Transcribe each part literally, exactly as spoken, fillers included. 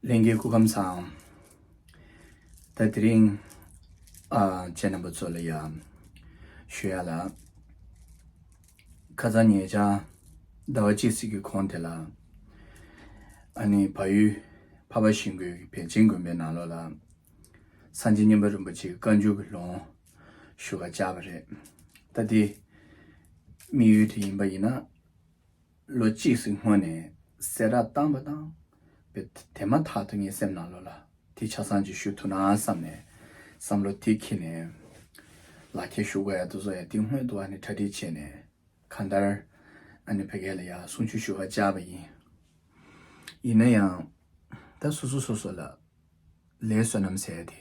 ལྷན་རྒྱས་སྐུ་ཁམས་བཟང་། ད་དེ་རིང་ཨ་ཁྱེད་རྣམ་པ་ཚོ་ལ་ཡ་ཞུ་ཡ་ལ། ཁ་སང་ཉེ་ཆར་ཟླ་བ་གཅིག་ཙམ་གྱི་གོང་དེ་ལ། ཨ་ནི་བལ་ཡུལ་འཕགས་པ་ཤིང་ཀུན་གྱི་བན་ཆེན་དགོན་པའི་ནང་ལོགས་ལ། སངས་རྒྱས་མཉན་པ་རིན་པོ་ཆེའི་བཀའ་འགྱུར་གྱི་ལུང་ཞུ་ག་བཅར་བ་རེད། ད་དེ་དམིགས་ཡུལ་དེ་ཡིན་པ་ཡིན་ན། ལོ་གཅིག་ཙམ་སྔོན་ནས་གསལ་བསྒྲགས་བཏང་བ་དང་། དེ་མ་ཐག་ཏུ་ངའི་སེམས་ནང་ལོགས་ལ་དེ་ཆ་ཚང་ཅིག་ཞུ་ཐུབ་ན་བསམ་ནས། བསམ་བློ་དེ་འཁྱེར་ནས་ལག་ཁྱེར་ཞུ་དགོས་ཡ་དེ་ཚོ་ཡ་དེ་སྔོན་དུ་ཨ་ནི་གྲ་སྒྲིག་བྱས་ནས། གང་ལྟར་ཨ་ནི་ཕ་གི་ལ་ཡ་གསུང་ཆོས་ཞུ་ག་བཅར་བ་ཡིན། ཡིན་ན་ཡང་ད་སོ་སོ་སོ་སོ་ལ་ལས་བསོད་ནམས་ཟེར་ཡ་དེ་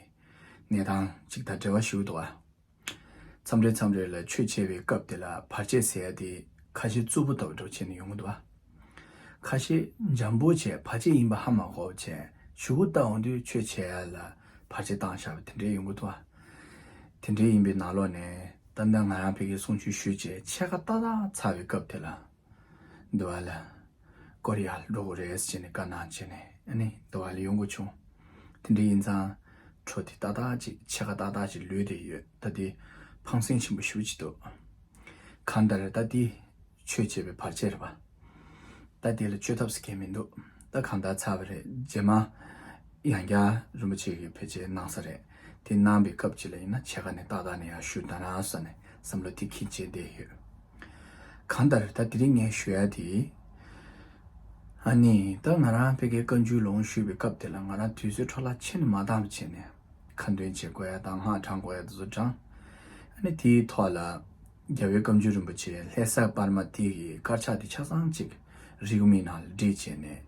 གནས་སྟངས་གཅིག་དང་འབྲེལ་བ་ཞིག་འདུག་ཨ། མཚམས་རེ་མཚམས་རེ་ལ་ཆོས་འཆད་པའི་སྐབས་དེ་ལ་བར་ཆད་ཟེར་ཡ་དེ་ཁ་ཤས་རྩུབ་པོ་ལྟ་བུ་འདྲ་བྱས་ནས་ཡོང་གི་འདུག་ཨ། ཁ་ཤས་འཇམ་པོ་བྱས་བར་ཆད་ཡིན་པ་ཧ་མ་གོ་བ་བྱས་གཞུག་གུ་ལྟ་འོང་དུས་ཆོས་འཆད་ཡ་ལ་བར་ཆད་བཏང་བཞག་པ་དེ་འདྲས་ཡོང་གི་འདུག་ཨ། དེ་འདྲས་ཡིན་པའི་ནང་ལོགས་ནས་ད་ལྟ་ང་རང་ཕ་གིའི་གསུང་ཆོས་ཞུས་བྱས་ཕྱེད་ཀ་ཏག་ཏག་ཚར་བའི་སྐབས་དེ་ལ། འདི་བ་ལ་ཀོ་རི་ཡ་འགྲོ་དགོས་རེད་ཟེར་ནས་བཀའ་གནང་བྱས་ནས་ཨ་ནི་འདི་བ་ལ་ཡོང་དགོས་བྱུང་། དེ་འདྲ་ཡིན་ཙང་འཕྲོ་དེ་ཏག་ཏག་ཅིག་ཕྱེད་ཀ་ཏག་ཏག་ཅིག་ལུས་བསྡད་ཡོད། ད་དེ་ཕངས་སེམས་ཆེན་པོ་ཞེ་པོ་ཅིག་འདུག་གང་ལྟར་ད་དེ་ཆོས་བྱེད་པའི་བར་ཆད་རེད་པ། ད་དེ་ལ་བཅོས་ཐབས་སུ་གལ་མི་འདུག་ད་གང་ལྟར་ཚར་བ་རེད། རྗེས་མ་ཡང་བསྐྱར་རིན་པོ་ཆེ་གིས་ཕལ་ཆེར་གནང་ས་རེད། དེ་གནང་བའི་སྐབས་ཅིག་ལ་ཡིན་ན་ཕྱེད་ཀ་ནས་ཏག་ཏག་ནས་ཡར་ཞུ་ད་ན་ས་ནས་བསམ་བློ་དེ་འཁྱེར་བྱས་བསྡད་ཡོད། གང་ལྟར་ད་དེ་རིང་ངས་ཞུ་ཡ་དེ། ཨ་ནི་ད་ང་རང་ཕ་གིའི་བཀའ་འགྱུར་ལུང་ཞུས་པའི་སྐབས་དེ་ལ་ང་རང་དུས་ཚོད་འཕྲོ་བརླག་ཆེ་ནས་མ་བཏང་བ་བྱས་ནས་ཁ་འདོན་བྱེད་དགོས་ཡ་དང་སྔགས་བགྲང་དགོས་ཡ་དེ་ཚོ་བགྲང་། ཨ་ནི་དེའི་ཐོག་ལ་རྒྱལ་བའི་བཀའ་འགྱུར་རིན་པོ་ཆེ་ལྷ་ས་པར་མ་དེ་གི་དཀར་ཆག་དེ་ཆ་ཚང་གཅིག་རིག་མིའི་ནང་ལ་བསྒྲིགས་བྱས་ནས་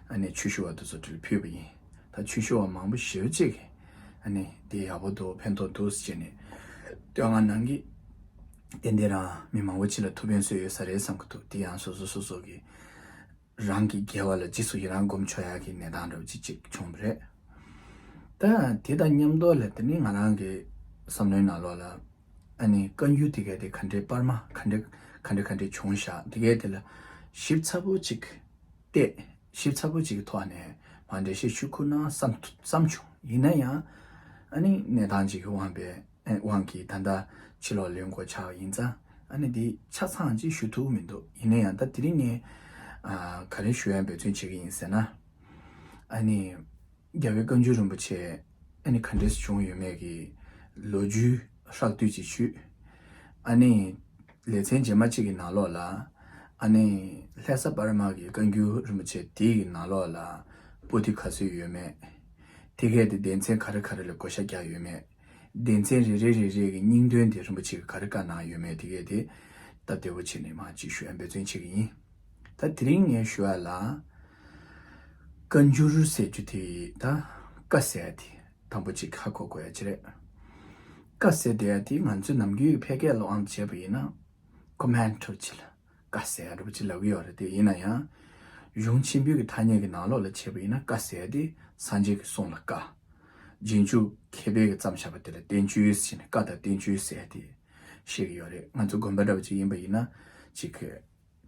ཨ་ནི་ཆོས་ཞུ་བ་དེ་ཚོ་དེར་ཕུལ་བ་ཡིན། ད་ཆོས་ཞུ་བ་མང་པོ་ཞེ་པོ་ཅིག་གིས་ཨ་ནི་དེ་ཡག་པོ་འདུག་ཕན་ཐོགས་འདུག་ཟེར་བྱས་ནས་བསྟོད་བསྔགས་གནང་གི། ཏན་ཏན་རང་མི་མང་པོ་ཅིག་ལ་ཐུགས་ཕན་གསོས་ཡོད་ས་རེད་བསམ་གི་འདུག་དེ་ཡང་སོ་སོ་སོ་སོ་གི་རང་གི་དགེ་བ་ལ་རྗེས་སུ་ཡི་རང་སྒོམ་ཆོག་ཡག་གི་གནས་སྟངས་འདྲ་བོ་ཅིག་ཅིག་བྱུང་བ་རེད། ད་དེ་དང་མཉམ་དུ་ལ་དེ་ནི་ང་རང་གི་བསམ་བློའི་ནང་ལོགས་ལ་ཨ་ནི་བཀའ་འགྱུར་དེ་གས་དེ་ག་འདྲའི་པར་མ་ག་འདྲ་ག་འདྲ་ག་འདྲ་བྱུང་བཞག་དེ་གས་དེ་ལ་ཞིབ་ཚགས་པོ་ཅིག་བལྟས། ཞིབ་ཚགས་པོ་ཅིག་གི་ཐོག་ནས་མ་འགྲེལ་བཤད་ཞུ་ཁུལ་ན་བསམ་བསམ་བྱུང་། ཡིན་ན་ཡང་ཨ་ནི་གནས་སྟངས་ཅིག་གི་དབང་པའི་དབང་གིས་ད་ལྟ་ཕྱི་ལོགས་ལ་ཡོང་དགོས་ཆགས་པ་ཡིན་ཙང་ཨ་ནི་འདི་ཆ་ཚང་ཅིག་ཞུ་ཐུབ་མི་འདུག་ཡིན་ན་ཡང་ད་དེ་རིང་ངས་ཨ་ག་རེ་ཞུ་ཡ་འབད་བརྩོན་བྱེད་ཀྱི་ཡིན་ཟེར་ན། ཨ་ནི་རྒྱལ་བའི་བཀའ་འགྱུར་རིན་པོ་ཆེ་ཨ་ནི་ག་འདྲས་བྱུང་ཡོད་མེད་ཀྱི་ལོ་རྒྱུས་ཧྲག་བསྡུས་ཅིག་ཞུས། ཨ་ནི་ལེ་ཚན་རྗེས་མ་གཅིག་གི་ནང་ལོགས་ལ་ཨ་ནི་ལྷ་ས་པར་མ་གི་བཀའ་འགྱུར་རིན་པོ་ཆེ་དེའི་ནང་ལོགས་ལ་པོ་ཏི་ག་ཚོད་ཡོད་མེད། དེ་གས་དེ་སྡེ་ཚན་ག་རེ་ག་རེ་ལ་བགོ་བཤའ་རྒྱག་ཡོད་མེད། སྡེ་ཚན་རེ་རེ་རེ་རེ་གི་སྙིང་དོན་དེ་རིན་པོ་ཆེ་གིས་ག་རེ་བཀའ་གནང་ཡོད་མེད་དེ་གས་དེ་སྟབས་བདེ་པོ་བྱས་ནས་མར་ཅིག་ཞུ་ཡ་འབད་བརྩོན་བྱེད་ཀྱི་ཡིན། ད་དེ་རིང་ངས་ཞུ་ཡ་ལ། བཀའ་འགྱུར་ཟེར་རྒྱུ་དེ་ད་བཀའ་ཟེར་ཡ་དེ་དང་པོ་གཅིག་ཧ་གོ་དགོས་ཡ་ཅིག་རེད། བཀའ་ཟེར་བསྡད་ཡ་དེ་ང་ཚོའི་ནམ་རྒྱུན་གྱི་ཕལ་སྐད་ལ་དབང་དུ་བྱས་པ་ཡིན་ན་ཀོ་མན་ཌི་འདྲ་བོ་ཅིག་ལ་བཀའ་ཟེར་ཡ་འདྲ་བོ་ཅིག་ལབ་ཀྱི་ཡོད་རེད། དེ་ཡིན་ན་ཡང་གཞུང་ཆེན་པོའི་གི་ཐ་སྙད་ཀྱི་ནང་ལོགས་ལ་བྱས་པ་ཡིན་ན་བཀའ་ཟེར་ཡ་དེ་སངས་རྒྱས་ཀྱི་གསུང་ལ་བཀའ། རྗེས་འཇུག་མཁས་པའི་གི་བརྩམས་བཞག་པ་དེ་ལ་བསྟན་བཅོས་ཟེར་ནས་བཀའ་དང་བསྟན་བཅོས་ཟེར་ཡ་དེ་བཤད་ཀྱི་ཡོད་རེད། ང་ཚོ་དགོན་པ་འདྲ་བོ་ཅིག་ཡིན་པ་ཡིན་ན་ཅིག་གི་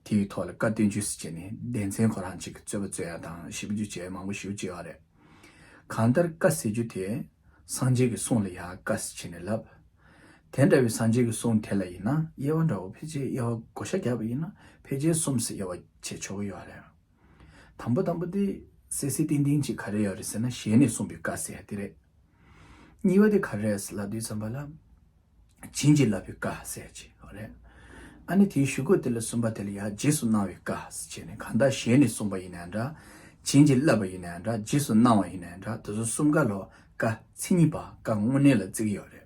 དེའི་ཐོག་ལ་བཀའ་བསྟན་བཅོས་སུ་བྱས་ནས་སྡེ་ཚན་ཁོ་རང་གཅིག་གི་རྩོད་པ་རྩོད་ཡ་དང་ཞིབ་འཇུག་བྱེད་ཡ་མང་པོ་ཞེ་པོ་ཅིག་ཡོད་རེད། གང་ལྟར་བཀའ་ཟེར་རྒྱུ་དེ་སངས་རྒྱས་ཀྱི་གསུང་ལ་ཡང་བཀའ་ཟེར་བྱས་ནས་ལབ། དེ་འདྲ་བའི་སངས་རྒྱས་ཀྱི་གསུང་དེ་ལ་ཡིན་ན་དབྱེ་བ་འདྲ་བོ་ཕལ་ཆེར་དབྱེ་བ་བགོ་བཤའ་བརྒྱབ་པ་ཡིན་ན་ཕལ་ཆེར་གསུམ་ཟེར་དབྱེ་བ་ཕྱེ་ཆོག་གི་ཡོད་རེད། དང་པོ་དང་པོ་དེ་གསལ་གསལ་ཏན་ཏན་ཅིག་ག་རེ་ཡོད་རེད་ཟེར་ན་ཞལ་ནས་གསུངས་པའི་བཀའ་ཟེར་ཡ་དེ་རེད། གཉིས་པ་དེ་ག་རེ་རེད་ཟེར་ལབ་དུས་ཙམ་པ་ལ། བྱིན་གྱིས་བརླབས་པའི་བཀའ་ཟེར་གྱི་ཡོད་རེད། ཨ་ནི་དེའི་གཞུག་གུ་དེ་ལ་གསུམ་པ་དེ་ལ་ཡང་རྗེས་སུ་གནང་བའི་བཀའ་ཟེར་བྱས་ནས་གང་ལྟར་ཞལ་ནས་གསུངས་པ་ཡིན་ནའང་འདྲ། བྱིན་གྱིས་བརླབས་པ་ཡིན་ནའང་འདྲ། རྗེས་སུ་གནང་བ་ཡིན་ནའང་འདྲ། དེ་ཚོ་གསུམ་ཀ་ལ་བཀའ་མཚན་ཉིད་པ་བཀའ་དངོས་གནས་ལ་བརྩི་གི་ཡོད་རེད།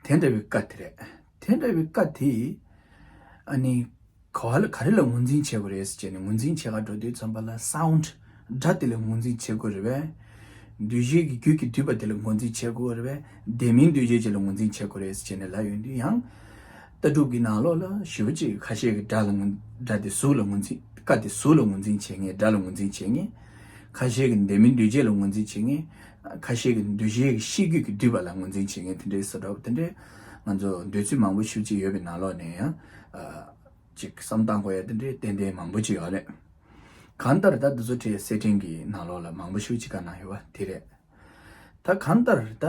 དེ་འདྲ་བའི་བཀའ་དེ་རེད། དེ་འདྲ་བའི་བཀའ་དེ་ཨ་ནི་ག་བ་ལ་ག་རེ་ལ་ངོས་འཛིན་བྱེད་དགོས་རེད་ཟེར་བྱས་ནས་ངོས་འཛིན་བྱེད་ག་འགྲོ་དུས་ཙམ་པ་ལ་སའུན་ཌི་སྒྲ་དེ་ལ་ངོས་འཛིན་བྱེད་དགོས་རེད་པས། འདུས་བྱས་ཀྱི་རྒྱུད་ཀྱིས་བསྡུས་པ་དེ་ལ་ངོས་འཛིན་བྱེད་དགོས་རེད་པས། ལྡན་མིན་འདུས་བྱས་ཅིག་ལ་ངོས་འཛིན་བྱེད་དགོས་རེད་ཟེར་བྱས་ནས་ལབ་ཡོང་དུས་ཡང་། ལྟ་གྲུབ་ཀྱི་ནང་ལོགས་ལ་ཞེ་པོ་ཅིག་ཁ་ཤས་ཀྱིས་སྒྲ་ལ་ངོས་སྒྲ་དེ་གཟུགས་ལ་ངོས་འཛིན། བཀའ་དེ་གཟུགས་ལ་ངོས་འཛིན་བྱེད་མཁན། སྒྲ་ལ་ངོས་འཛིན་བྱེད་མཁན། ཁ་ཤས་ཀྱིས་ལྡན་མིན་འདུས་བྱས་ལ་ངོས་འཛིན་བྱེད་མཁན། ཁ་ཤས་ཀྱིས་འདུས་བྱས་ཀྱི་ཤེས་རྒྱུད་ཀྱིས་བསྡུས་པ་ལ་ངོས་འཛིན་བྱེད་མཁན་དེ་འདྲའི་བཟོ་འདྲ་བོ་དེ་འདྲའི་ང་ཚོ་འདོད་ཚུལ་མང་པོ་ཞེ་པོ་ཅིག་ཡོད་པའི་ནང་ལོགས་ནས་ཡང་ཅིག་བསམ་བཏང་དགོས་ཡ་དེ་འདྲའི་ཏན་ཏན་མང་པོ་ཅིག་ཡོད་རེད། གང་ལྟར་ད་འདི་ཚོ་གྲས་སེ་ཊིང་གི་ནང་ལོགས་ལ་མང་པོ་ཞིག་ཅིག་བཀའ་གནང་ཡོད་པ་དེ་རེད། ད་གང་ལྟར་ད་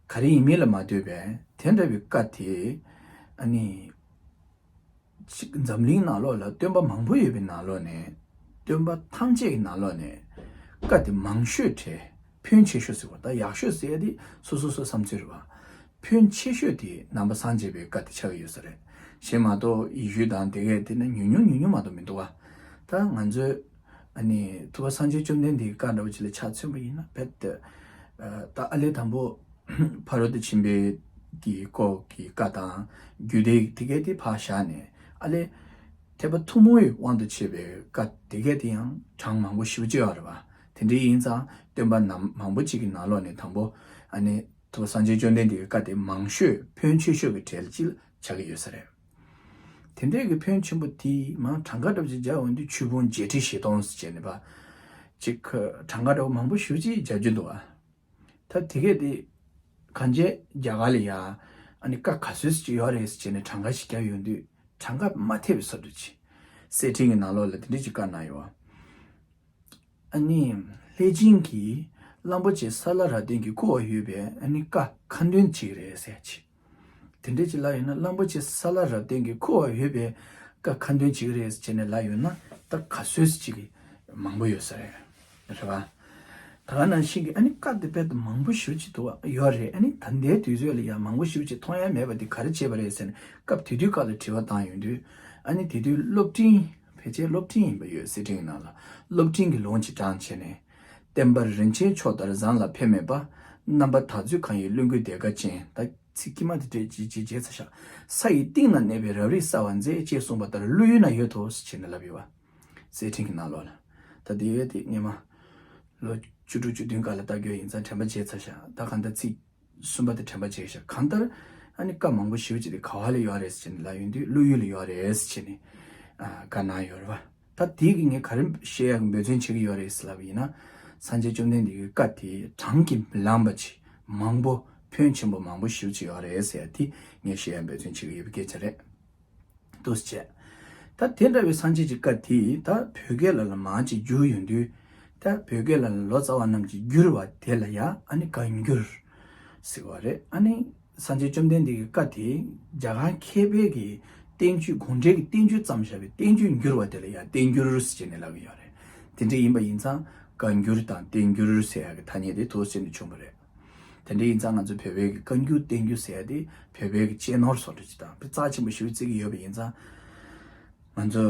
ག་རེ་ཡིན་མིན་ལ་མ་ལྟོས་པའི་དེ་འདྲ་བའི་བཀའ་དེ་ཨ་ནི་ཅིག་འཛམ་གླིང་ནང་ལོགས་ལ་སྟོན་པ་མང་པོ་ཡོད་པའི་ནང་ལོགས་ནས། སྟོན་པ་ཐམས་ཅད་ཀྱི་ནང་ལོགས་ནས་བཀའ་དེ་མང་ཤོས་གྲས་ཕོན་ཆེ་ཤོས་ཟེར་བ། ད་ཡག་ཤོས་ཟེར་ཡ་དེ་སོ་སོ་སོ་བསམ་ཚུལ་རེད་བ། ཕོན་ཆེ་ཤོས་དེ་ནང་པ་སངས་རྒྱས་པའི་བཀའ་དེ་ཆགས་ཀྱི་ཡོད་ས་རེད། གཞན་མ་གཏོགས་ཡེ་ཤུ་དང་དེ་གས་དེ་ནི་ཉུང་ཉུང་ཉུང་ཉུང་མ་གཏོགས་མི་འདུག་བ། ད་ང་ཚོས་ཨ་ནི་ཐུབ་པ་སངས་རྒྱས་བཅོམ་ལྡན་འདས་ཀྱི་བཀའ་འདྲ་བོ་ཅིག་ལ་ཆ་མཚོན་པ་ཡིན་ན། རྦད་དེ་ད་ཨ་ལས་དང་པོ་ཕ་རོལ་ཏུ་ཕྱིན་པའི་གི་སྐོར་གྱི་བཀའ་དང་རྒྱུད་སྡེ་དེ་གས་དེ་ཕར་བཞག་ནས། ཨ་ལས་ཐེག་པ་ཐུན་མོང་བའི་དབང་དུ་བྱས་པའི་བཀའ་དེ་གས་དེ་ཡང་གྲངས་མང་པོ་ཞེ་པོ་ཅིག་ཡོད་རེད་བ། དེ་འདྲ་ཡིན་ཙང་སྟོན་པ་རྣམས་མང་པོ་ཅིག་གི་ནང་ལོགས་ནས་དང་པོ་ཨ་ནི་ཐུབ་པ་སངས་རྒྱས་བཅོམ་ལྡན་འདས་ཀྱི་བཀའ་དེ་མང་ཤོས་ཕོན་ཆེ་ཤོས་ཀྱི་གྲས་ལ་ཅིག་ཆགས་ཀྱི་ཡོད་ས་རེད། དེ་འདྲའི་གི་ཕོན་ཆེན་པོ་དེ་མར་གྲངས་ཀ་འདྲ་པོ་ཅིག་སྦྱར་འོང་དུས་ཆོས་ཕུང་བརྒྱད་ཁྲི་བཞི་སྟོང་ཟེར་བྱས་ནས་པ་ཅིག་གྲངས་ཀ་འདྲ་པོ་མང་པོ་ཞེ་པོ་ཅིག་སྦྱར་རྒྱུ་འདུག་ཨ། ད་དེ་གས་དེ་གང་བྱས་རྒྱ་གར་ལ་ཡ་ཨ་ནི་བཀའ་ག་ཚོད་ཅིག་ཡོད་རེད་ཟེར་བྱས་ནས་གྲངས་ཀ་ཞིག་བརྒྱབ་ཡོང་དུས་གྲངས་ཀ་མ་ཐེབས་པའི་བཟོ་འདྲ་ཅིག་སེ་ཊིང་གི་ནང་ལོགས་ལ་དེ་འདྲ་ཅིག་བཀའ་གནང་ཡོད་བ། ཨ་ནི་ལྷས་བྱིན་གྱིས་གླང་པོ་ཆེ་ས་ལ་རབ་བརྟན་གྱི་ཁུ་བ་ཡོད་པའི་ཨ་ནི་བཀའ་ཁ་འདོན་བྱེད་ཀྱི་རེད་ཟེར་ཅིག་དེ་འདྲ་ཅིག་ལབ་ཡོད་ན། གླང་པོ་ཆེ་ས་ལ་རབ་བརྟན་གྱི་ཁུ་བ་ཡོད་པའི་བཀའ་ཁ་འདོན་བྱེད་ཀྱི་རེད་ཟེར་བྱས་ནས་ལབ་ཡོད་ན། ད་ག་ཚོད་ཅིག་གི་མང་པོ་ཡོད་ས་རེད། རེད་བ། ད་ག་ནང་བཞིན་གྱི་ཨ་ནི་བཀའ་དེ་རྦད་དེ་མང་པོ་ཞེ་པོ་ཅིག་འདུག་ཡོད་རེད། ཨ་ནི་ད་ལྟའི་དུས་ཚོད་ལ་ཡང་མང་པོ་ཞེ་པོ་ཅིག་མཐོང་ཡ་མེད་པ་དེ་ག་རེ་བྱས་པ་རེད་ཟེར་ནས། སྐབས་དེ་དུས་སྐབས་ལ་དྲི་བ་བཏང་ཡོང་དུས། ཨ་ནི་དེ་དུས་སློབ་འབྲིང་། ཕལ་ཆེར་སློབ་འབྲིང་ཡིན་པ་ཡོད། སེ་ཊིང་ནང་ལ་སློབ་འབྲིང་གི་ལུང་ཅིག་དྲངས་བྱས་ནས། བསྟན་པ་རིན་ཆེན་མཆོག་ལྟར་བཟང་ལ་ཕན་མེད་པ། རྣམ་པར་དག་མཛོད་གང་ཡིན་བླུན་རྒོད་དེ་དགའ་ཅན། ད་ཚིག་དཀྱིལ་མ་དེ་འདྲས་ཅིག་ཅིག་བརྗེད་ཚར་ཤག་སའི་གཏིང་ན་གནས་པའི་རབ་རིབ་སྲ་བ་མཛེས། ཅེས་གསུངས་པ་ལྟར་བློ་ཡུལ་ན་ཡོད་དོ་ཟེར་བྱས་ནས་ལབ་ཡོད་བ། སེ་ཊིང་གི་ནང་ལོགས་ལ། ད་དེ་ཡོད་དེ་སྔོན་མ་ལོ་བཅུ་དྲུག་བཅུ་བདུན་སྐབས་ལ་ལྟ་རྒྱུ་ཡིན་ཙང་དྲན་པ་བརྗེད་ཚར་ཤག་ད་གང་ལྟར་ཚིག་གསུམ་པ་དེ་དྲན་པ་བརྗེད་ཤག་གང་ལྟར་ཨ་ནི་བཀའ་མང་པོ་ཞེ་པོ་ཅིག་དེ་ག་བ་ལ་ཡོད་རེད་ཟེར་ནས་ལབ་ཡོང་དུས། བློ་ཡུལ་ལ་ཡོད་རེད་ཟེར་བྱས་ནས་ཨ་བཀའ་གནང་ཡོད་རེད་བ། ད་དེ་གི་ངས་ག་རེ་བཤད་ཡག་འབད་བརྩོན་བྱེད་ཀྱི་ཡོད་རེད་ཟེར་ལབ་པ་ཡིན་ན། སངས་རྒྱས་བཅོམ་ལྡན་འདས་ཀྱི་བཀའ་དེ་གྲངས་ཀྱིས་མི་ལངས་པ་ཅིག་མང་པོ་ཕོན་ཆེན་པོ་མང་པོ་ཞེ་པོ་ཅིག་ཡོད་རེད་ཟེར་ཡ་དེ་ངས་བཤད་ཡག་འབད་བརྩོན་བྱེད་ཀྱི་ཡོད་པའི་སྐད་ཆ་རེད། འདུག་སེ་བྱས། ད་དེ་འདྲ་བའི་སངས་རྒྱས་ཀྱི་བཀའ་དེ་ད་བོད་སྐད་ལ་ལ་མར་ཅིག་བསྒྱུར་ཡོང་དུས། ད་བོད་སྐད་ལ་ལོ་ཙཱ་བ་རྣམས་ཀྱིས་བསྒྱུར་བ་དེ་ལ་ཡ་ཨ་ནི་བཀའ་འགྱུར་ཟེར་བ་རེད། ཨ་ནི་སངས་རྒྱས་བཅོམ་ལྡན་འདས་ཀྱི་བཀའ་དེ་རྒྱ་གར་མཁས་པའི་གི་བསྟན་བཅོས། དགོངས་འགྲེལ་གྱི་བསྟན་བཅོས་བརྩམས་བཞག་པའི་བསྟན་བཅོས་བསྒྱུར་བ་དེ་ལ་ཡ་བསྟན་འགྱུར་ཟེར་བྱས་ནས་ལབ་ཀྱི་ཡོད་རེད། དེ་འདྲ་ཡིན་པ་ཡིན་ཙང་བཀའ་འགྱུར་དང་བསྟན་འགྱུར་ཟེར་ཡག་གི་ཐ་སྙད་དེ་འདུག་སེ་བྱས་ནས་བྱུང་བ་རེད། དེ་འདྲ་ཡིན་ཙང་ང་ཚོ་བོད་པའི་གི་བཀའ་འགྱུར་བསྟན་འགྱུར་ཟེར་ཡ་དེ་བོད་པའི་གི་གཅེས་ནོར་བཟོ་འདྲ་ཅིག་དང་རྩ་ཆེན་པོ་ཞེ་པོ་བརྩི་གི་ཡོད་པ་ཡིན་ཙང་། ང་ཚོ་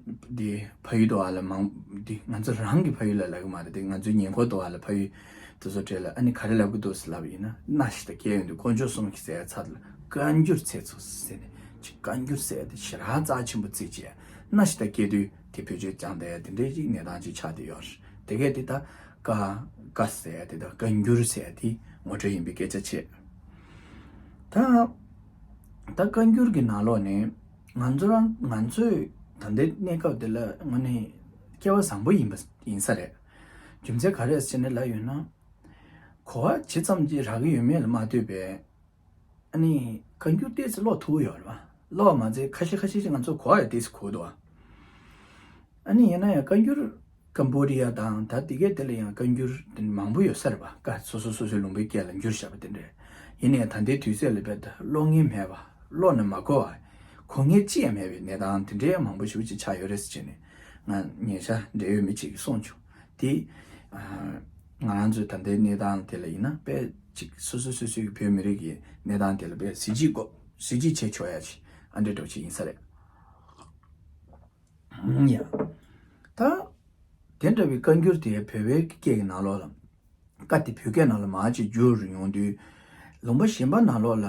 འདི་ཕ་ཡུལ་དུ་བ་ལ་མང་། འདི་ང་ཚོ་རང་གི་ཕ་ཡུལ་ལ་ལབ་གི་མ་རེད་དེ། ང་ཚོའི་ཉེ་འཁོར་དུ་བ་ལ་ཕ་ཡུལ་དེ་ཚོ་གྲས་ལ་ཨ་ནི་ག་རེ་ལབ་གི་འདུག་ཟེར་ལབ་པ་ཡིན་ན། མནའ་ཞིག་ད་སྐྱེལ་ཡོང་དུས་དཀོན་མཆོག་གསུམ་གྱི་ཟེར་ཡ་ཚར་ལ་བཀའ་འགྱུར་ཚེ་ཚོ་ཟེར་ནས་ཅིག་བཀའ་འགྱུར་ཟེར་ཡ་དེ་ཞེ་དྲག་རྩ་ཆེན་པོ་བརྩིས་བྱས། མནའ་ཞིག་ད་སྐྱེལ་དུས་དེ་བེད་སྤྱོད་བཏང་བསྡད་ཡ་དེ་འདྲའི་ཅིག་གནས་སྟངས་ཅིག་ཆགས་བསྡད་ཡོད་རེད། དེ་གས་དེ་ད་བཀའ་བཀའ་ཟེར་ཡ་དེ་དང་བཀའ་འགྱུར་ཟེར་ཡ་དེ་ངོ་སྤྲོད་ཡིན་པའི་སྐད་ཆ་བྱས། ད་ད་བཀའ་འགྱུར་གྱི་ནང་ལོགས་ནས་ང་ཚོ་རང་ང་ཚོས་ད་ལྟའི་གནས་སྐབས་དེ་ལ་དངོས་གནས་སྐལ་བ་བཟང་པོ་ཡིན་པ་ཡིན་ས་རེད། རྒྱུ་མཚན་ག་རེ་ཟེར་ནས་ལབ་ཡོད་ན། གོ་བ་ཇི་ཙམ་གྱིས་རག་གི་ཡོད་མེད་ལ་མ་ལྟོས་པའི། ཨ་ནི་བཀའ་འགྱུར་ཏོག་ཙམ་ཀློག་ཐུབ་ཀྱི་ཡོད་རེད་པ། ཀློག་པ་མ་ཚད་ཁ་ཤས་ཁ་ཤས་ཅིག་ང་ཚོ་གོ་བ་ཡང་ཏོག་ཙམ་གོ་འདུག་ཨ། ཨ་ནི་ཡིན་ན་ཡང་བཀའ་འགྱུར་ཀམ་བོ་ཌི་ཡ་དང་ད་དེ་གའི་དེ་ལ་ཡང་བཀའ་འགྱུར་དེ་མང་པོ་ཡོད་ས་རེད་པ། བཀའ་སོ་སོ་སོ་སོའི་ལུང་པའི་སྐད་ལ་བསྒྱུར་བཞག་པ་དེ་འདྲ། ཡིན་ནའི་ད་ལྟའི་དུས་ཚོད་ལ་རྦད་དེ་ཀློག་མཁན་མེད་པ། ཀློག་ན་མ་གོ་བ། གོ་མཁན་ཅི་ཡང་མེད་པའི་གནས་སྟངས་དེ་འདྲའི་མང་པོ་ཞེ་པོ་ཅིག་ཆགས་ཡོད་རེད་ཟེར་བྱས་ནས་ང་ཉེ་ཆར་འབྲེལ་ཡོད་མི་གཅིག་གིས་གསུངས་བྱུང་། དེ་ང་རང་ཚོའི་ད་ལྟའི་གནས་སྟངས་དེ་ལ་ཡིན་ན་དཔེ་ཅིག་སོ་སོ་སོ་སོའི་བོད་མི་རིགས་ཀྱི་གནས་སྟངས་དེ་ལ་དཔེ་གཟི་བརྗིད་དགོས། གཟི་བརྗིད་བྱེད་ཆོག་ཡ་ཅིག་ཨ་འདྲ་འདྲ་བོ་ཅིག་ཡིན་ས་རེད། ཡ། ད་དེ་འདྲ་བའི་བཀའ་འགྱུར་དེ་བོད་པའི་སྐད་ཀྱི་ནང་ལོགས་ལ། བཀའ་དེ་བོད་སྐད་ནང་ལ་མར་ཅིག་བསྒྱུར་ཡོང་དུས། ལུང་པ་གཞན་པ་ནང་ལོགས་ལ་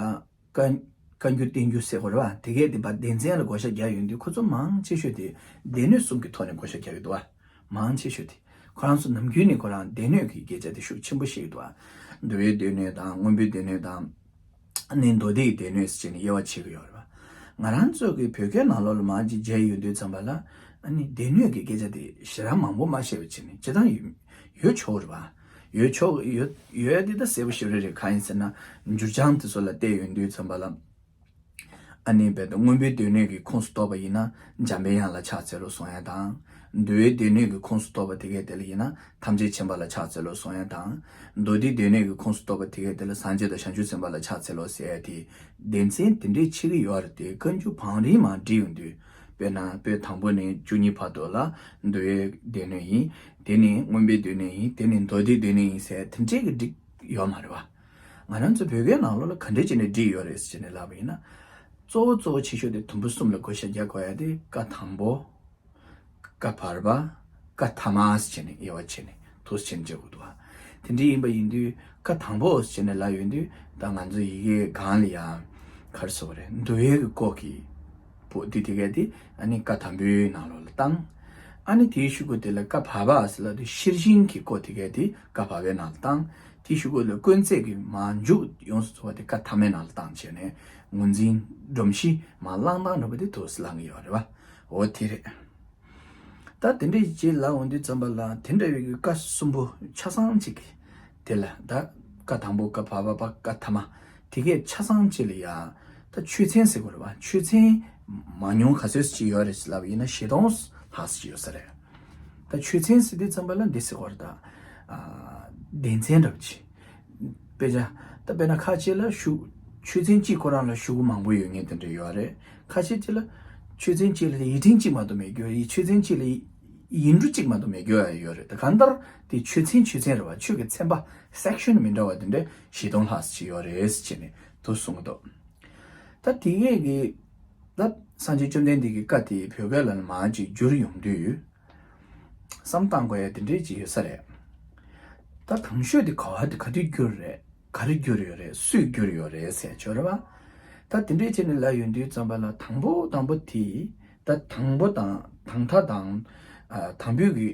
བཀའ་བཀའ་འགྱུར་བསྟན་འགྱུར་ཟེར་དགོས་རེད་པ། དེ་གས་དེ་བ་སྡེ་ཚན་ལ་བགོ་བཤའ་རྒྱག་ཡོང་དུས་ཁོ་ཚོ་མང་ཆེ་ཤོས་དེ་སྡེ་སྣོད་གསུམ་གྱི་ཐོག་ནས་བགོ་བཤའ་རྒྱག་གི་འདུག་བ། མང་ཆེ་ཤོས་དེ་ཁོ་རང་ཚོ་ནམ་རྒྱུན་ནས་ཁོ་རང་སྡེ་སྣོད་ཀྱི་སྐད་ཆ་དེ་ཤུགས་ཆེན་པོ་བཤད་ཀྱི་འདུག་བ། འདུལ་བའི་སྡེ་སྣོད་དང་མངོན་པའི་སྡེ་སྣོད་དང་། ནི་མདོ་སྡེའི་སྡེ་སྣོད་ཟེར་བྱས་ནས་དབྱེ་བ་ཕྱེ་གི་ཡོད་རེད་པ། ང་རང་ཚོ་གི་བོད་སྐད་ནང་ལོགས་ལ་མར་ཅིག་མཇལ་ཡོང་དུས་ཙམ་པ་ལ། ཨ་ནི་སྡེ་སྣོད་ཀྱི་སྐད་ཆ་དེ་ཞེ་དྲག་མང་པོ་མ་བཤད་པ་བྱས་ནས་སྤྱིར་བཏང་ཡོད་ཡོད་ཆོག་རེད་པ། ཡོད་ཆོག་ཡོད་ཡོད་དེ་ད་གསལ་པོ་ཞེ་པོ་རེད། གང་ཡིན་ཟེར་ན་འགྱུར་བྱང་དེ་ཚོ་ལ་བལྟས་ཡོང་དུས་ཙམ་པ་ལ། ཨ་ནི་རྦད་དེ་མངོན་པའི་སྡེ་སྣོད་ཀྱི་ཁོངས་སུ་གཏོགས་པ་ཡིན་ན་འཇམ་པའི་དབྱངས་ལ་ཕྱག་འཚལ་ལོ་གསུང་ཡ་དང་ འདུལ་བའི་སྡེ་སྣོད་ཀྱི་ཁོངས་སུ་གཏོགས་པ་དེ་གས་དེ་ལ་ཡིན་ན་ཐམས་ཅད་མཁྱེན་པ་ལ་ཕྱག་འཚལ་ལོ་གསུང་ཡ་དང་། མདོ་སྡེའི་སྡེ་སྣོད་ཀྱི་ཁོངས་སུ་གཏོགས་པ་དེ་གས་དེ་ལ་སངས་རྒྱས་དང་བྱང་ཆུབ་སེམས་དཔའ་ལ་ཕྱག་འཚལ་ལོ་ཟེར་ཡ་དེ། སྡེ་ཚན་དེ་འདྲའི་ཕྱེ་གི་ཡོད་རེད་དེ། བཀའ་འགྱུར་བང་རིམ་མར་བསྒྲིགས་ཡོང་དུས། དཔེར་ན་པོད་དང་པོ་ནས་བཅུ་གཉིས་བར་དུ་ལ་འདུལ་བའི་སྡེ་སྣོད་ཡིན། དེ་ནས་མངོན་པའི་སྡེ་སྣོད་ཡིན། དེ་ནས་མདོ་སྡེའི་སྡེ་སྣོད་ཡིན་ཟེར་དེ་འདྲའི་གི་བསྒྲིགས་ཡོད་མ་རེད་བ། ང་རང་ཚོ་བོད་སྐད་ནང་ལོགས་ལ་ག་འདྲས་བྱས་ནས་བསྒྲིགས་ཡོད་རེད་ཟེར་ནས་ལབ་པ་ཡིན་ན། གཙོ་བོ་གཙོ་བོ་ཆེ་ཤོས་དེ་དུམ་བུ་གསུམ་ལ་བགོ་བཤའ་རྒྱག་དགོས་ཡ་དེ། བཀའ་དང་པོ། བཀའ་བར་པ། བཀའ་ཐ་མ་ཟེར་བྱས་ནས་དབྱེ་བ་ཕྱེ་ནས་འདུག་སེ་བྱས་ནས་བྱེད་དགོས་འདུག་བ། དེ་འདྲ་ཡིན་པ་ཡིན་དུས་བཀའ་དང་པོ་ཟེར་བྱས་ནས་ལབ་ཡོང་དུས། ད་ང་ཚོ་ཡི་གེ་སྒང་ལ་ཡང་ག་རེ་ཟེར་དགོས་རེད། འདུལ་བའི་གི་སྐོར་གྱི་པོ་འདི་དེ་གས་དེ་ཨ་ནི་བཀའ་དང་པོའི་ནང་ལོགས་ལ་བཏང་། ཨ་ནི་དེའི་གཞུག་གུ་དེ་ལ་བཀའ་བར་པ་ཟེར་ལབ་དུས་ཤེར་ཕྱིན་གྱི་སྐོར་དེ་གས་དེ་བཀའ་བར་པའི་ནང་ལ་བཏང་། དེའི་གཞུག་གུ་ལ་སྐོར་ཚིག་གི་མར་མཇུག་ཡོངས་སུ་རྫོགས་པ་དེ་བཀའ་ཐ་མའི་ནང་ལ་བཏང་བྱས་ནས་ངོས་འཛིན་སྒྲོམ་གཞི་མར་བསླངས་སྟངས་འདྲ་པོ་དེ་འདུག་སེ་བསླངས་ཀྱི་ཡོད་རེད་བ། འོ་དེ་རེད། ད་དེ་འདྲའི་རྗེས་ལ་འོང་དུས་ཙམ་པ་ལ་དེ་འདྲ་བའི་བཀའ་གསུམ་པོ་ཆ་ཚང་གཅིག་གི་དེ་ལ་ད་བཀའ་དང་པོ་བཀའ་བར་པ་བཀའ་ཐ་མ་དེ་གས་ཆ་ཚང་གཅིག་ལ་ཡང་ད་ཆོས་ཚན་ཟེར་དགོས་རེད་བ། ཆོས་ཚན་མང་ཉུང་ག་ཚོད་ཅིག་ཡོད་རེད་ཟེར་ལབ་ཡིན་ན་བཞི་སྟོང་ལྷག་ཙམ་ཅིག་ཡོད་ས་རེད། ད་ཆོས་ཚན་ཟེར་དུས་ཙམ་པ་ལ་འདི་ཟེར་དགོས་རེད་ད། སྡེ་ཚན་འདྲ་པོ་ཅིག་དཔེ་ཆ། ད་དཔེར་ན་ཁ་ཤས་ལ་ཤོག་ཆོས་ཚན་གཅིག་ཁོ་རང་ལ་ཤོག་གུ་མང་པོ་ཡོད་མཁན་དེ་འདྲ་ཡོད་རེད། ཁ་ཤས་ཅིག་ལ་ཆོས་ཚན་གཅིག་ལ་ཡིག་ཕྲེང་གཅིག་མ་གཏོགས་མེད་རྒྱུ། ཡིག་ཆོས་ཚན་གཅིག་ལ་ཡིག་འབྲུ་གཅིག་མ་གཏོགས་མེད་རྒྱུ་ཡང་ཡོད་རེད། ད་གང་ལྟར་དེ་ཆོས་ཚན་ཆོས་ཚན་རེད་བ། ཆོས་ཀྱི་ཚན་པ་སེག་ཤན་མི་འདྲ་བ་དེ་འདྲ་བཞི་སྟོང་ལྷག་ཙམ་ཅིག་ཡོད་རེད་ཟེར་བྱས་ནས་དུ་གསུང་གི་འདུག་ད་དེ་གས་ཀྱི་ད་སངས་རྒྱས་བཅོམ་ལྡན་འདས་ཀྱི་བཀའ་དེ་བོད་སྐད་ལ་མར་ཅིག་བསྒྱུར་ཡོང་དུས། བསམ་བཏང་དགོས་ཡ་དེ་འདྲས་ཅིག་ཡོད་ས་རེད། ད་དང་ཤོས་དེ་ག་བ་དེ་ག་དུས་བསྒྱུར་རེད། ག་རེ་བསྒྱུར་ཡོད་རེད། སུས་བསྒྱུར་ཡོད་རེད་ཟེར་ཆོག་རེད་བ། ད་དེ་འདྲས་བྱས་ནས་ལབ་ཡོང་དུས་ཙམ་པ་ལ་དང་པོ་དང་པོ་དེ། ད་དང་པོ་དང་དང་མཐའ་དང་། ཨ་དང་པོའི་གི་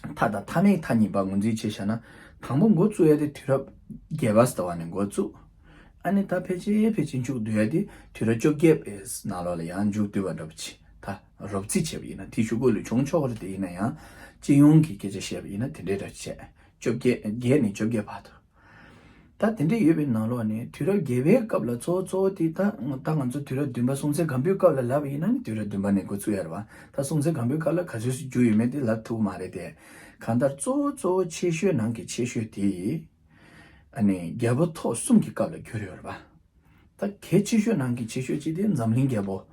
མཐའ་དང་མཐའ་མེད་མཐའ་གཉིས་པ་ངོས་འཛིན་བྱས་བཞག་ན། དང་པོ་འགོ་བཙུགས་ཡ་དེ་དུས་རབས་བརྒྱད་པ་ཟེར་བ་ནས་འགོ་བཙུགས། ཨ་ནི་ད་ཕལ་ཆེར་ཕལ་ཆེར་མཇུག་བསྡུ་ཡ་དེ་དུས་རབས་བཅོ་བརྒྱད་པའི་ནང་ལོགས་ལ་ཡང་མཇུག་བསྡུ་བ་འདྲ་པོ་ཅིག་ད་རོབ་རྩིས་བྱས་པ་ཡིན་ན་དེའི་གཞུག་གུ་ལ་བྱུང་ཆོག་གི་རེད། དེ་ཡིན་ན་ཡང་སྤྱི་ཡོངས་ཀྱི་སྐད་ཆ་བཤད་པ་ཡིན་ན་དེ་འདྲའི་འདྲ་བྱས། བཅོ་བརྒྱད་བརྒྱད་ནས་བཅོ་བརྒྱད་བར་དུ། ད་དེ་འདྲ་ཡོད་པའི་ནང་ལོགས་ནས་དུས་རབས་བརྒྱད་པའི་སྐབས་ལ་གཙོ་བོ་གཙོ་བོ་དེ་ད་ད་ང་ཚོ་དུས་རབས་བདུན་པ་སྲོང་བཙན་སྒམ་པོའི་སྐབས་ལ་ལབ་པ་ཡིན་ན་ནི་དུས་རབས་བདུན་པ་ནས་འགོ་བཙུགས་ཡ་རེད་བ། ད་སྲོང་བཙན་སྒམ་པོའི་སྐབས་ལ་ག་ཚོད་ཞིག་བསྒྱུར་ཡོད་མེད་དེ་ལབ་ཐུབ་ཀྱི་མ་རེད་དེ། གང་ལྟར་གཙོ་བོ་གཙོ་བོ་ཆེ་ཤོས་ནང་གི་ཆེ་ཤོས་དེ། ཨ་ནི་རྒྱལ་པོ་ཐོག་གསུམ་གྱི་སྐབས་ལ་བསྒྱུར་ཡོད་རེད་བ། ད་གལ་ཆེ་ཤོས་ནང་གི་ཆེ་ཤོས་གཅིག་དེ་འཛམ་གླིང་རྒྱལ་པོ།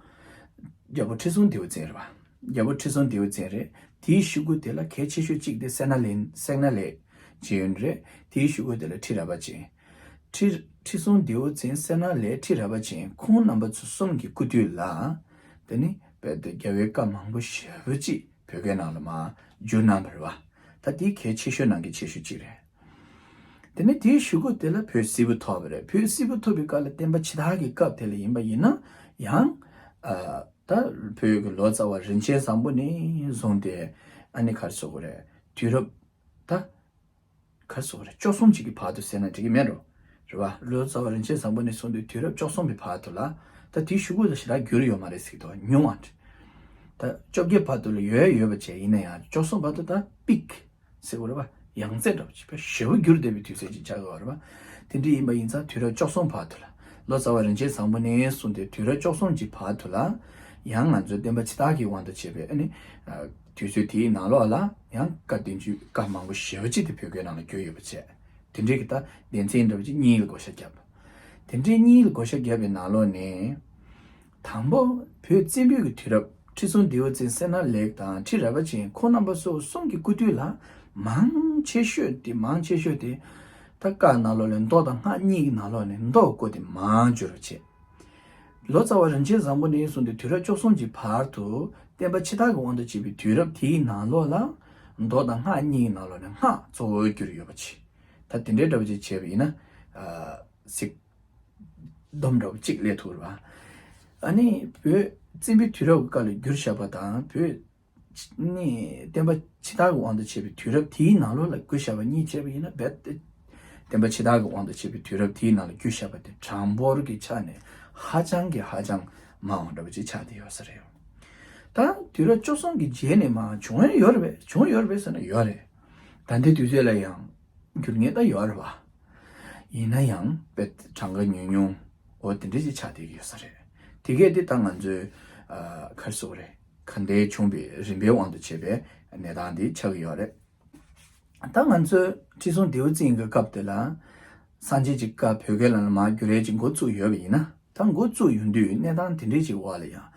རྒྱལ་པོ་ཁྲི་སྲོང་ལྡེའུ་བཙན་རེད་བ། རྒྱལ་པོ་ཁྲི་སྲོང་ལྡེའུ་བཙན་རེད། དེའི་གཞུག་གུ་དེ་ལ་གལ་ཆེ་ཤོས་གཅིག་དེ་སད་ན་ལེན་སད་ན་ལེགས་ཅེས་ཡོད་རེད། དེའི་གཞུག་གུ་དེ་ལ་ཁྲི་རལ་པ་ཅན། ཁྲི་ཁྲི་སྲོང་ལྡེའུ་བཙན་སད་ན་ལེགས་ཁྲི་རལ་པ་ཅན་ཁོང་རྣམ་པ་ཚོ་གསུམ་གྱི་སྐུ་དུས་ལ། དེ་ནི་རྦད་དེ་རྒྱལ་བའི་བཀའ་མང་པོ་ཞེ་པོ་ཅིག་བོད་སྐད་ནང་ལ་མར་བསྒྱུར་གནང་བ་རེད་བ། ད་དེ་གལ་ཆེ་ཤོས་ནང་གི་ཆེ་ཤོས་གཅིག་རེད། དེ་ནས་དེའི་གཞུག་གུ་དེ་ལ་བོད་སིལ་བུ་ཐོབ་པ་རེད། བོད་སིལ་བུ་ཐོབ་པའི་སྐབས་ལ་བསྟན་པ་ཕྱི་དར་གྱི་སྐབས་དེ་ལ་ཡིན་པ་ཡིན་ན་ཡང་། ཨ་ད་བོད་ཀྱི་ལོ་ཙཱ་བ་རིན་ཆེན་བཟང་པོ་ནས་བཟུང་སྟེ་ཨ་ནི་ག་རེ་ཟེར་དགོས་རེད། དུས་རབས་ད་ག་རེ་ཟེར་དགོས་རེད། བཅུ་གསུམ་ཅིག་གི་བར་དུ་ཟེར་ན་འགྲིག་གི་མེད་འགྲོ། རེད་བ། ལོ་ཙཱ་བ་རིན་ཆེན་བཟང་པོ་ནས་བཟུང་སྟེ་དུས་རབས་བཅུ་གསུམ་པའི་བར་དུ་ལ། ད་དེའི་གཞུག་གུ་ལ་ཞེ་དྲག་བསྒྱུར་ཡོད་མ་རེད་ཟེར་གྱི་འདུག་ཉུང་བ། ད་བཅོ་བརྒྱད་བར་དུ་ལ་ཡོད་ཡོད་པ་བྱས་ཡིན་ན་ཡང་བཅུ་གསུམ་བར་དུ་ད་པིག་ཟེར་དགོས་རེད་བ། ཡང་རྩེ་འདྲ་པོ་ཅིག་དཔེ་ཞེ་པོ་བསྒྱུར་བསྡད་པའི་དུས་ཚོད་ཅིག་ཆགས་ཀྱི་ཡོད་རེད་བ། དེ་འདྲ་ཡིན་པ་ཡིན་ཙང་དུས་རབས་བཅུ་གསུམ་བར་དུ་ལ་ལོ་ཙཱ་བ་རིན་ཆེན་བཟང་པོ་ནས་བཟུང་སྟེ་དུས་རབས་བཅུ་གསུམ་གྱི་བར་དུ་ལ་ཡང་ང་ཚོའི་བསྟན་པ་ཕྱི་དར་གྱི་དབང་དུ་བྱས་པའི་ཨ་ནི་དུས་ཚོད་དེའི་ནང་ལོགས་ལ་ཡང་བཀའ་བསྟན་བཅོས་བཀའ་མང་པོ་ཞེ་པོ་ཅིག་དེ་བོད་སྐད་ནང་ལ་བསྒྱུར་ཡོད་པ་བྱས། དེ་འདྲའི་གི་ད་སྡེ་ཚན་འདྲ་པོ་ཅིག་གཉིས་ལ་བགོ་བཤའ་བརྒྱབ། དེ་འདྲའི་གཉིས་ལ་བགོ་བཤའ་བརྒྱབ་པའི་ནང་ལོགས་ནས། དང་པོ་བོད་བཙན་པོའི་གི་དུས་རབས་ཁྲི་སྲོང་ལྡེའུ་བཙན་སད་ན་ལེགས་དང་ཁྲི་རལ་པ་ཅན་ཁོང་རྣམ་པ་སོ་གསུམ་གྱི་སྐུ་དུས་ལ་མང་ཆེ་ཤོས་དེ་མང་ཆེ་ཤོས་དེ་ད་བཀའ་ནང་ལོགས་ལ་མདོ་དང་སྔགས་གཉིས་ཀྱི་ནང་ལོགས་ནས་མདོ་སྐོར་དེ་མང་བསྒྱུར་བ་བྱས། ལོ་ཙཱ་བ་རིན་ཆེན་བཟང་པོ་ནས་བཟུང་སྟེ་དུས་རབས་བཅུ་གསུམ་གྱི་བར་དུ་བསྟན་པ་ཕྱི་དར་གྱི་དབང་དུ་བྱས་པའི་དུས་རབས་དེའི་ནང་ལོགས་ལ་མདོ་དང་སྔགས་གཉིས་ཀྱི་ནང་ལོགས་ནས་སྔགས་གཙོ་བོར་གྱུར་ཡོད་པ་བྱས། ད་དེ་འདྲའི་འདྲ་པོ་ཅིག་བྱས་པ་ཡིན་ན། ཨ་གཟིགས། སྡོམ་འདྲ་པོ་གཅིག་སླེབས་ཐུབ་རེད་བ། ཨ་ནི་བོད་བཙན་པོའི་དུས་རབས་ཀྱི་སྐབས་ལ་བསྒྱུར་བཞག་པ་དང་བོད་ནི་བསྟན་པ་ཕྱི་དར་གྱི་དབང་དུ་བྱས་པའི་དུས་རབས་དེའི་ནང་ལོགས་ལ་བསྒྱུར་བཞག་པ་གཉིས་བྱས་པ་ཡིན་ན་རྦད་དེ། བསྟན་པ་ཕྱི་དར་གྱི་དབང་དུ་བྱས་པའི་དུས་རབས་དེའི་ནང་ལ་བསྒྱུར་བཞག་པ་དེ་གྲངས་འབོར་གྱི་ཆ་ནས་ཧ་ཅང་གི་ཧ་ཅང་མང་བ་འདྲ་པོ་ཅིག་ཆགས་བསྡད་ཡོད་ས་རེད། ད་དུས་རབས་བཅུ་གསུམ་གྱི་རྗེས་ནས་མར་བྱུང་ཡ་ཡོད་རེད་པས། བྱུང་ཡོད་རེད་པས་ཟེར་ན་ཡོད་རེད། ད་ལྟའི་དུས་ཚོད་ལ་ཡང་འགྱུར་ངེས་ད་ཡོད་རེད་བ། ཡིན་ན་ཡང་དཔེ་གྲངས་ཀ་ཉུང་ཉུང་འོ་དེ་འདྲ་ཞིག་ཆགས་བསྡད་ཀྱི་ཡོད་ས་རེད། དེ་གས་དེ་ད་ང་ཚོས་ཨ་ག་རེ་ཟེར་དགོས་རེད། ག་འདྲའི་བྱུང་བའི་རིམ་པའི་དབང་དུ་བྱས་པའི་གནས་སྟངས་འདི་ཆགས་ཀྱི་ཡོད་རེད། ད་ང་ཚོས་ཁྲི་སྲོང་ལྡེའུ་བཙན་གྱི་སྐབས་དེ་ལ་སངས་རྒྱས་ཀྱི་བཀའ་བོད་སྐད་ལ་མར་བསྒྱུར་ཡས་ཀྱི་འགོ་བཙུགས་ཡོད་པ་ཡིན་ན། ད་འགོ་བཙུགས་ཡོང་དུས་གནས་སྟངས་དེ་འདྲའི་ཅིག་འོག་ལ་ཡང་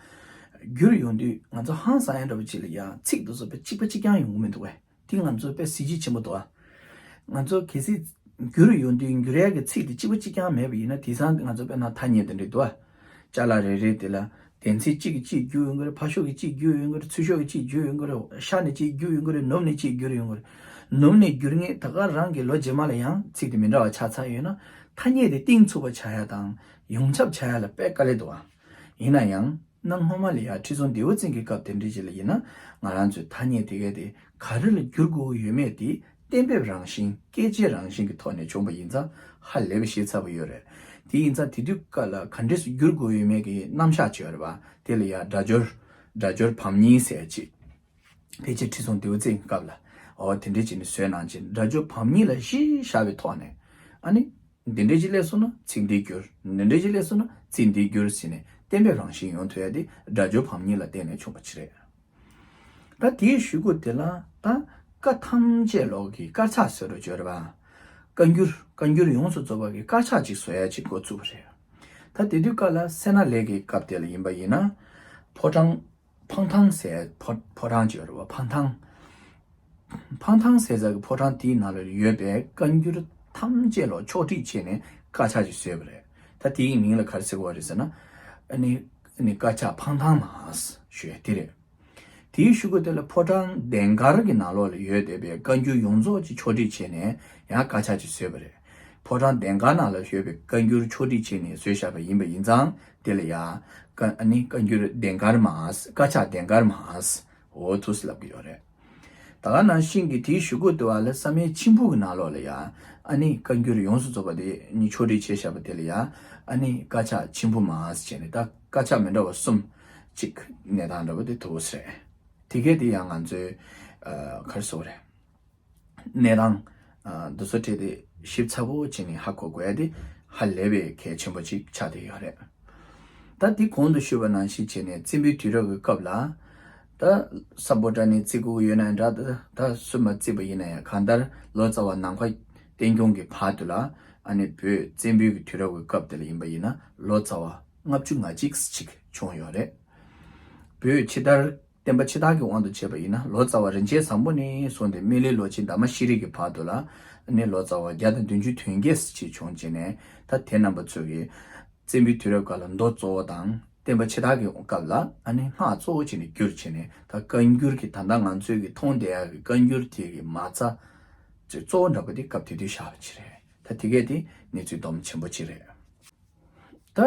བསྒྱུར་ཡོང་དུས་ང་ཚོ་ཧང་སང་ཡ་འདྲ་པོ་ཅིག་ལ་ཡང་ཚིག་དེ་ཚོ་དཔེ་གཅིག་པ་གཅིག་རྐྱང་ཡོང་གི་མི་འདུག་བས། དེ་ང་ཚོ་དཔེ་གཟི་བརྗིད་ཆེན་པོ་འདུག་ཨ། ང་ཚོ་གལ་སྲིད་བསྒྱུར་ཡོང་དུས་བསྒྱུར་ཡག་གི་ཚིག་དེ་གཅིག་པ་གཅིག་རྐྱང་མེད་པ་ཡིན་ན། དེང་སང་ང་ཚོ་དཔེར་ན་ཐ་སྙད་དེ་འདྲ་འདུག་ཨ། ཅ་ལག་རེ་རེ་དེ་ལ་གདན་ཚིགས་གཅིག་གིས་གཅིག་བསྒྱུར་ཡོང་གི་རེད། ཕ་ཤོག་གིས་གཅིག་བསྒྱུར་ཡོང་གི་རེད། ཚུར་ཤོག་གིས་གཅིག་བསྒྱུར་ཡོང་གི་རེད། ཤ་ནས་གཅིག་བསྒྱུར་ཡོང་གི་རེད། ནུབ་ནས་གཅིག་བསྒྱུར་ཡོང་གི་རེད། ནུབ་ནས་བསྒྱུར་མཁན་ད་ག་རང་གི་ལོ་རྗེས་མ་ལ་ཡང་ཚིག་དེ་མི་འདྲ་བ་ཆགས་ཚར་ཡོད་ན། ཐ་སྙད་དེ་གཏིང་ཚུགས་པ་ཆགས་ཡ་དང་ཡོངས་ཁྱབ་ཆགས་ཡ་ལ་དཔེ་དཀའ་ལས་འདུག་ཨ། ཡིན་ན་ཡང་གནའ་སྔོན་མ་ལ་ཡང་ཁྲི་སྲོང་ལྡེའུ་བཙན་གྱི་སྐབས་དེ་འདྲ་ཅིག་ལ་ཡིན་ན། ང་རང་ཚོའི་ཐ་སྙད་དེ་གའི་དེ་ག་རེ་ལ་བསྒྱུར་དགོས་ཀྱི་ཡོད་མེད་དེ་གཏན་འབེབས་རང་བཞིན། སྐད་ཆའི་རང་བཞིན་གྱི་ཐོག་ནས་བྱུང་བ་ཡིན་ཙང་ཧ་ལས་པ་ཤེས་ཚར་བ་ཡོད་རེད། དེ་ཡིན་ཙང་དེ་དུས་སྐབས་ལ་ག་འདྲས་སེ་བསྒྱུར་དགོས་ཡོད་མེད་ཀྱི་རྣམ་གཞག་ཅིག་ཡོད་རེད་པ། དེ་ལ་ཡང་སྒྲ་སྦྱོར། སྒྲ་སྦྱོར་བམ་གཉིས་ཟེར་ཅིག་ཕལ་ཆེར་ཁྲི་སྲོང་ལྡེའུ་བཙན་གྱི་སྐབས་ལ་འོ་དེ་འདྲས་བྱས་ནས་བཟོས་གནང་བྱས། སྒྲ་སྦྱོར་བམ་གཉིས་ལ་གཞི་བཞག་པའི་ཐོག་ནས། ཨ་ནི་འདི་འདྲས་ཅིག་སླེབས་སོང་ན་ཚིག་འདི་བསྒྱུར། འདི་འདྲས་ཅིག་སླེབས་སོང་ན་ཚིག་འདི་བསྒྱུར་ཟེར་ནས་གཏན་འབེབས་རང་བཞིན་ཡོང་ཐུབ་ཡ་དེ་སྒྲ་སྦྱོར་བམ་གཉིས་ལ་བརྟེན་ནས་བྱུང་བ་ཅིག་རེད། ད་དེའི་གཞུག་གུ་དེ་ལ་ད་བཀའ་ཐམས་ཅད་ཀློག་གི་དཀར་ཆག་ཟེར་རུ་བརྗོད་རེད་པ། བཀའ་འགྱུར། བཀའ་འགྱུར་ཡོངས་སུ་རྫོགས་པ་གི་དཀར་ཆག་ཅིག་བཟོ་ཡ་ཅིག་འགོ་བཙུགས་པ་རེད། ད་དེ་དུས་སྐབས་ལ་སད་ན་ལེགས་ཀྱི་སྐབས་དེ་ལ་ཡིན་པ་ཡིན་ན། ཕོ་བྲང་། འཕང་ཐང་ཟེར་ཕོ་ཕོ་བྲང་ཅིག་ཡོད་རེད་པ། འཕང་ཐང་། འཕང་ཐང་ཟེར་ས་གི་ཕོ་བྲང་དེའི་ནང་ལ་ཡོད་པའི་བཀའ་འགྱུར་ཐམས་ཅད་ལ་ཕྱོགས་སྒྲིག་བྱས་ནས་དཀར་ཆག་ཅིག་བཟོས་པ་རེད། ད་དེའི་མིང་ལ་ག་རེ་ཟེར་དགོས་རེད་ཟེར་ན། ཨ་ནི་ཨ་ནི་དཀར་ཆག་འཕང་ཐང་མ་ཞུ་ཡ་དེ་རེད། དེའི་གཞུག་གུ་དེ་ལ་ཕོ་བྲང་ལྡན་དཀར་གྱི་ནང་ལོགས་ལ་ཡོད་བསྡད་པའི་བཀའ་འགྱུར་ཡོངས་རྫོགས་ཀྱི་ཕྱོགས་སྒྲིག་བྱས་ནས་ཡང་དཀར་ཆག་ཅིག་བཟོས་པ་རེད། ཕོ་བྲང་ལྡན་དཀར་ནང་ལ་ཡོད་པའི་བཀའ་འགྱུར་ཕྱོགས་སྒྲིག་བྱས་ནས་བཟོས་བཞག་པ་ཡིན་པ་ཡིན་ཙང་། དེ་ལ་ཡང་བཀའ་ཨ་ནི་བཀའ་འགྱུར་ལྡན་དཀར་མ། དཀར་ཆག་ལྡན་དཀར་མ། འོ་ཐུགས་སུ་ལབ་ཀྱི་ཡོད་རེད། ད་ག་ནང་བཞིན་གྱི་དེའི་གཞུག་གུ་དེ་བ་ལ་བསམ་ཡས་མཆིམས་ཕུ་གི་ནང་ལོགས་ལ་ཡང་ཨ་ནི་བཀའ་འགྱུར་ཡོངས་སུ་རྫོགས་པ་དེ་ནི་ཕྱོགས་སྒྲིག་བྱས་བཞག་པ་དེ་ལ་ཡང་ཨ་ནི་དཀར་ཆག་མཆིམས་ཕུ་མ་ཟེར་ནས། ད་དཀར་ཆག་མི་འདྲ་བ་གསུམ་ཅིག་གནས་སྟངས་འདྲ་བོ་དེ་ཐུག་ས་རེད། དེ་གས་དེ་ཡང་ང་ཚོའི་ཨ་ག་རེ་ཟེར་དགོས་རེད། གནས་སྟངས་ཨ་འདི་ཚོ་འཕྲད་དེ་ཞིབ་ཚགས་པོ་བྱས་ནས་ཧ་གོ་དགོས་ཡ་དེ་ཧ་ལས་པའི་གལ་ཆེན་པོ་ཅིག་ཆགས་བསྡད་ཡོད་རེད། ད་དེ་གོང་དུ་ཞུས་པ་ནང་བཞིན་བྱས་ནས་བཙན་པོའི་དུས་རབས་ཀྱི་སྐབས་ལ། ད་ས་པོ་ཊ་ནས་བརྩི་དགོས་ཀྱི་ཡོད་ན་འདྲ། ད་ད་སུས་མ་བརྩིས་པ་ཡིན་ན་ཡང་གང་ལྟར་ལོ་ཙཱ་བ་ནམ་མཁའ་བསྟན་སྐྱོང་གི་བར་དུ་ལ་ཨ་ནི་བོད་བཙན་པོའི་གི་དུས་རབས་ཀྱི་སྐབས་དེ་ལ་ཡིན་པ་ཡིན་ན་ལོ་ཙཱ་བ་ལྔ་བཅུ་ང་གཅིག་ཅིག་བྱུང་ཡོད་རེད། བོད་ཕྱི་དར། བསྟན་པ་ཕྱི་དར་གྱི་དབང་དུ་བྱས་པ་ཡིན་ན་ལོ་ཙཱ་བ་རིན་ཆེན་བཟང་པོ་ནས་བཟུང་སྟེ་སྨན་བླའི་ལོ་ཆེན་ཟླ་མ་ཤེས་རིག་གི་བར་དུ་ལ་ཨ་ནི་ལོ་ཙཱ་བ་བརྒྱ་དང་བདུན་ཅུ་དོན་བརྒྱད་ཅིག་བྱུང་བྱས་ནས། ད་དེ་རྣམ་པ་ཚོ་གིས་བཙན་པོའི་དུས་རབས་སྐབས་ལ་མདོ་གཙོ་བོ་དང་། བསྟན་པ་ཕྱི་དར་གྱི་སྐབས་ལ་ཨ་ནི་སྔགས་གཙོ་བོ་བྱས་ནས་བསྒྱུར་བྱས་ནས། ད་བཀའ་འགྱུར་གྱི་ད་ལྟ་ང་ཚོས་ཀྱི་མཐོང་བསྡད་ཡག་གི་བཀའ་འགྱུར་དེ་གི་མ་རྩ་ཅིག་གཙོ་བོ་འདྲ་པོ་དེ་སྐབས་དེ་དུས་བཞག་པ་ཅིག་རེད། ད་དེ་གས་དེ་གནས་ཚུལ་སྡོམ་ཆེན་པོ་ཅིག་རེད། ད་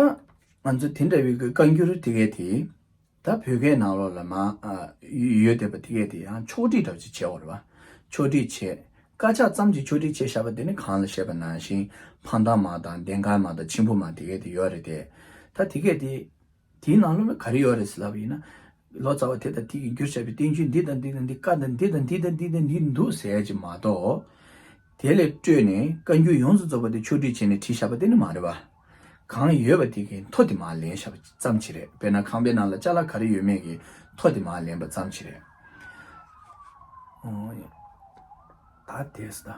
ང་ཚོ་དེ་འདྲ་བའི་གི་བཀའ་འགྱུར་དེ་གས་དེ། ད་བོད་སྐད་ནང་ལོགས་ལ་མ་ཨ་ཡོད་བསྡད་པ་དེ་གས་དེ་ཡང་ཕྱོགས་སྒྲིག་འདྲ་ཅིག་བྱས་པ་རེད་པ། ཕྱོགས་སྒྲིག་བྱས། དཀར་ཆག་ཙམ་གྱིས་ཕྱོགས་སྒྲིག་བྱས་བཞག་པ་དེ་ནི་གོང་ལ་བཤད་པ་ནང་བཞིན་འཕང་ཐང་མ་དང་ལྡན་དཀར་མ་དང་མཆིམས་ཕུ་མ་དེ་གས་དེ་ཡོད་རེད་དེ། ད་དེ་གས་དེ་དེའི་ནང་ལོགས་ལ་ག་རེ་ཡོད་རེད་ཟེར་ལབ་པ་ཡིན་ན། ལོ་ཙཱ་བ་དེ་དང་དེ་གིས་བསྒྱུར་བཞག་པའི་བསྟན་བཅོས་འདི་དང་འདི་དང་འདི། བཀའ་དང་འདི་དང་འདི་དང་འདི་དང་འདི་འདུག་ཟེར་ཡ་ཅིག་མ་གཏོགས། དེ་ལས་སྤྲོས་ནས་བཀའ་འགྱུར་ཡོངས་སུ་རྫོགས་པ་དེ་ཕྱོགས་སྒྲིག་བྱས་ནས་བྲིས་བཞག་པ་དེ་ནི་མ་རེད་པ། གང་ཡོད་པ་དེ་གི་མཐོ་དེ་མར་ལེན་བཞག་པ་ཙམ་ཅིག་རེད། དཔེར་ན་ཁང་པའི་ནང་ལ་ཅ་ལག་ག་རེ་ཡོད་མེད་ཀྱི་མཐོ་དེ་མར་ལེན་པ་ཙམ་ཅིག་རེད། ཨོ། ད་དེས་ད།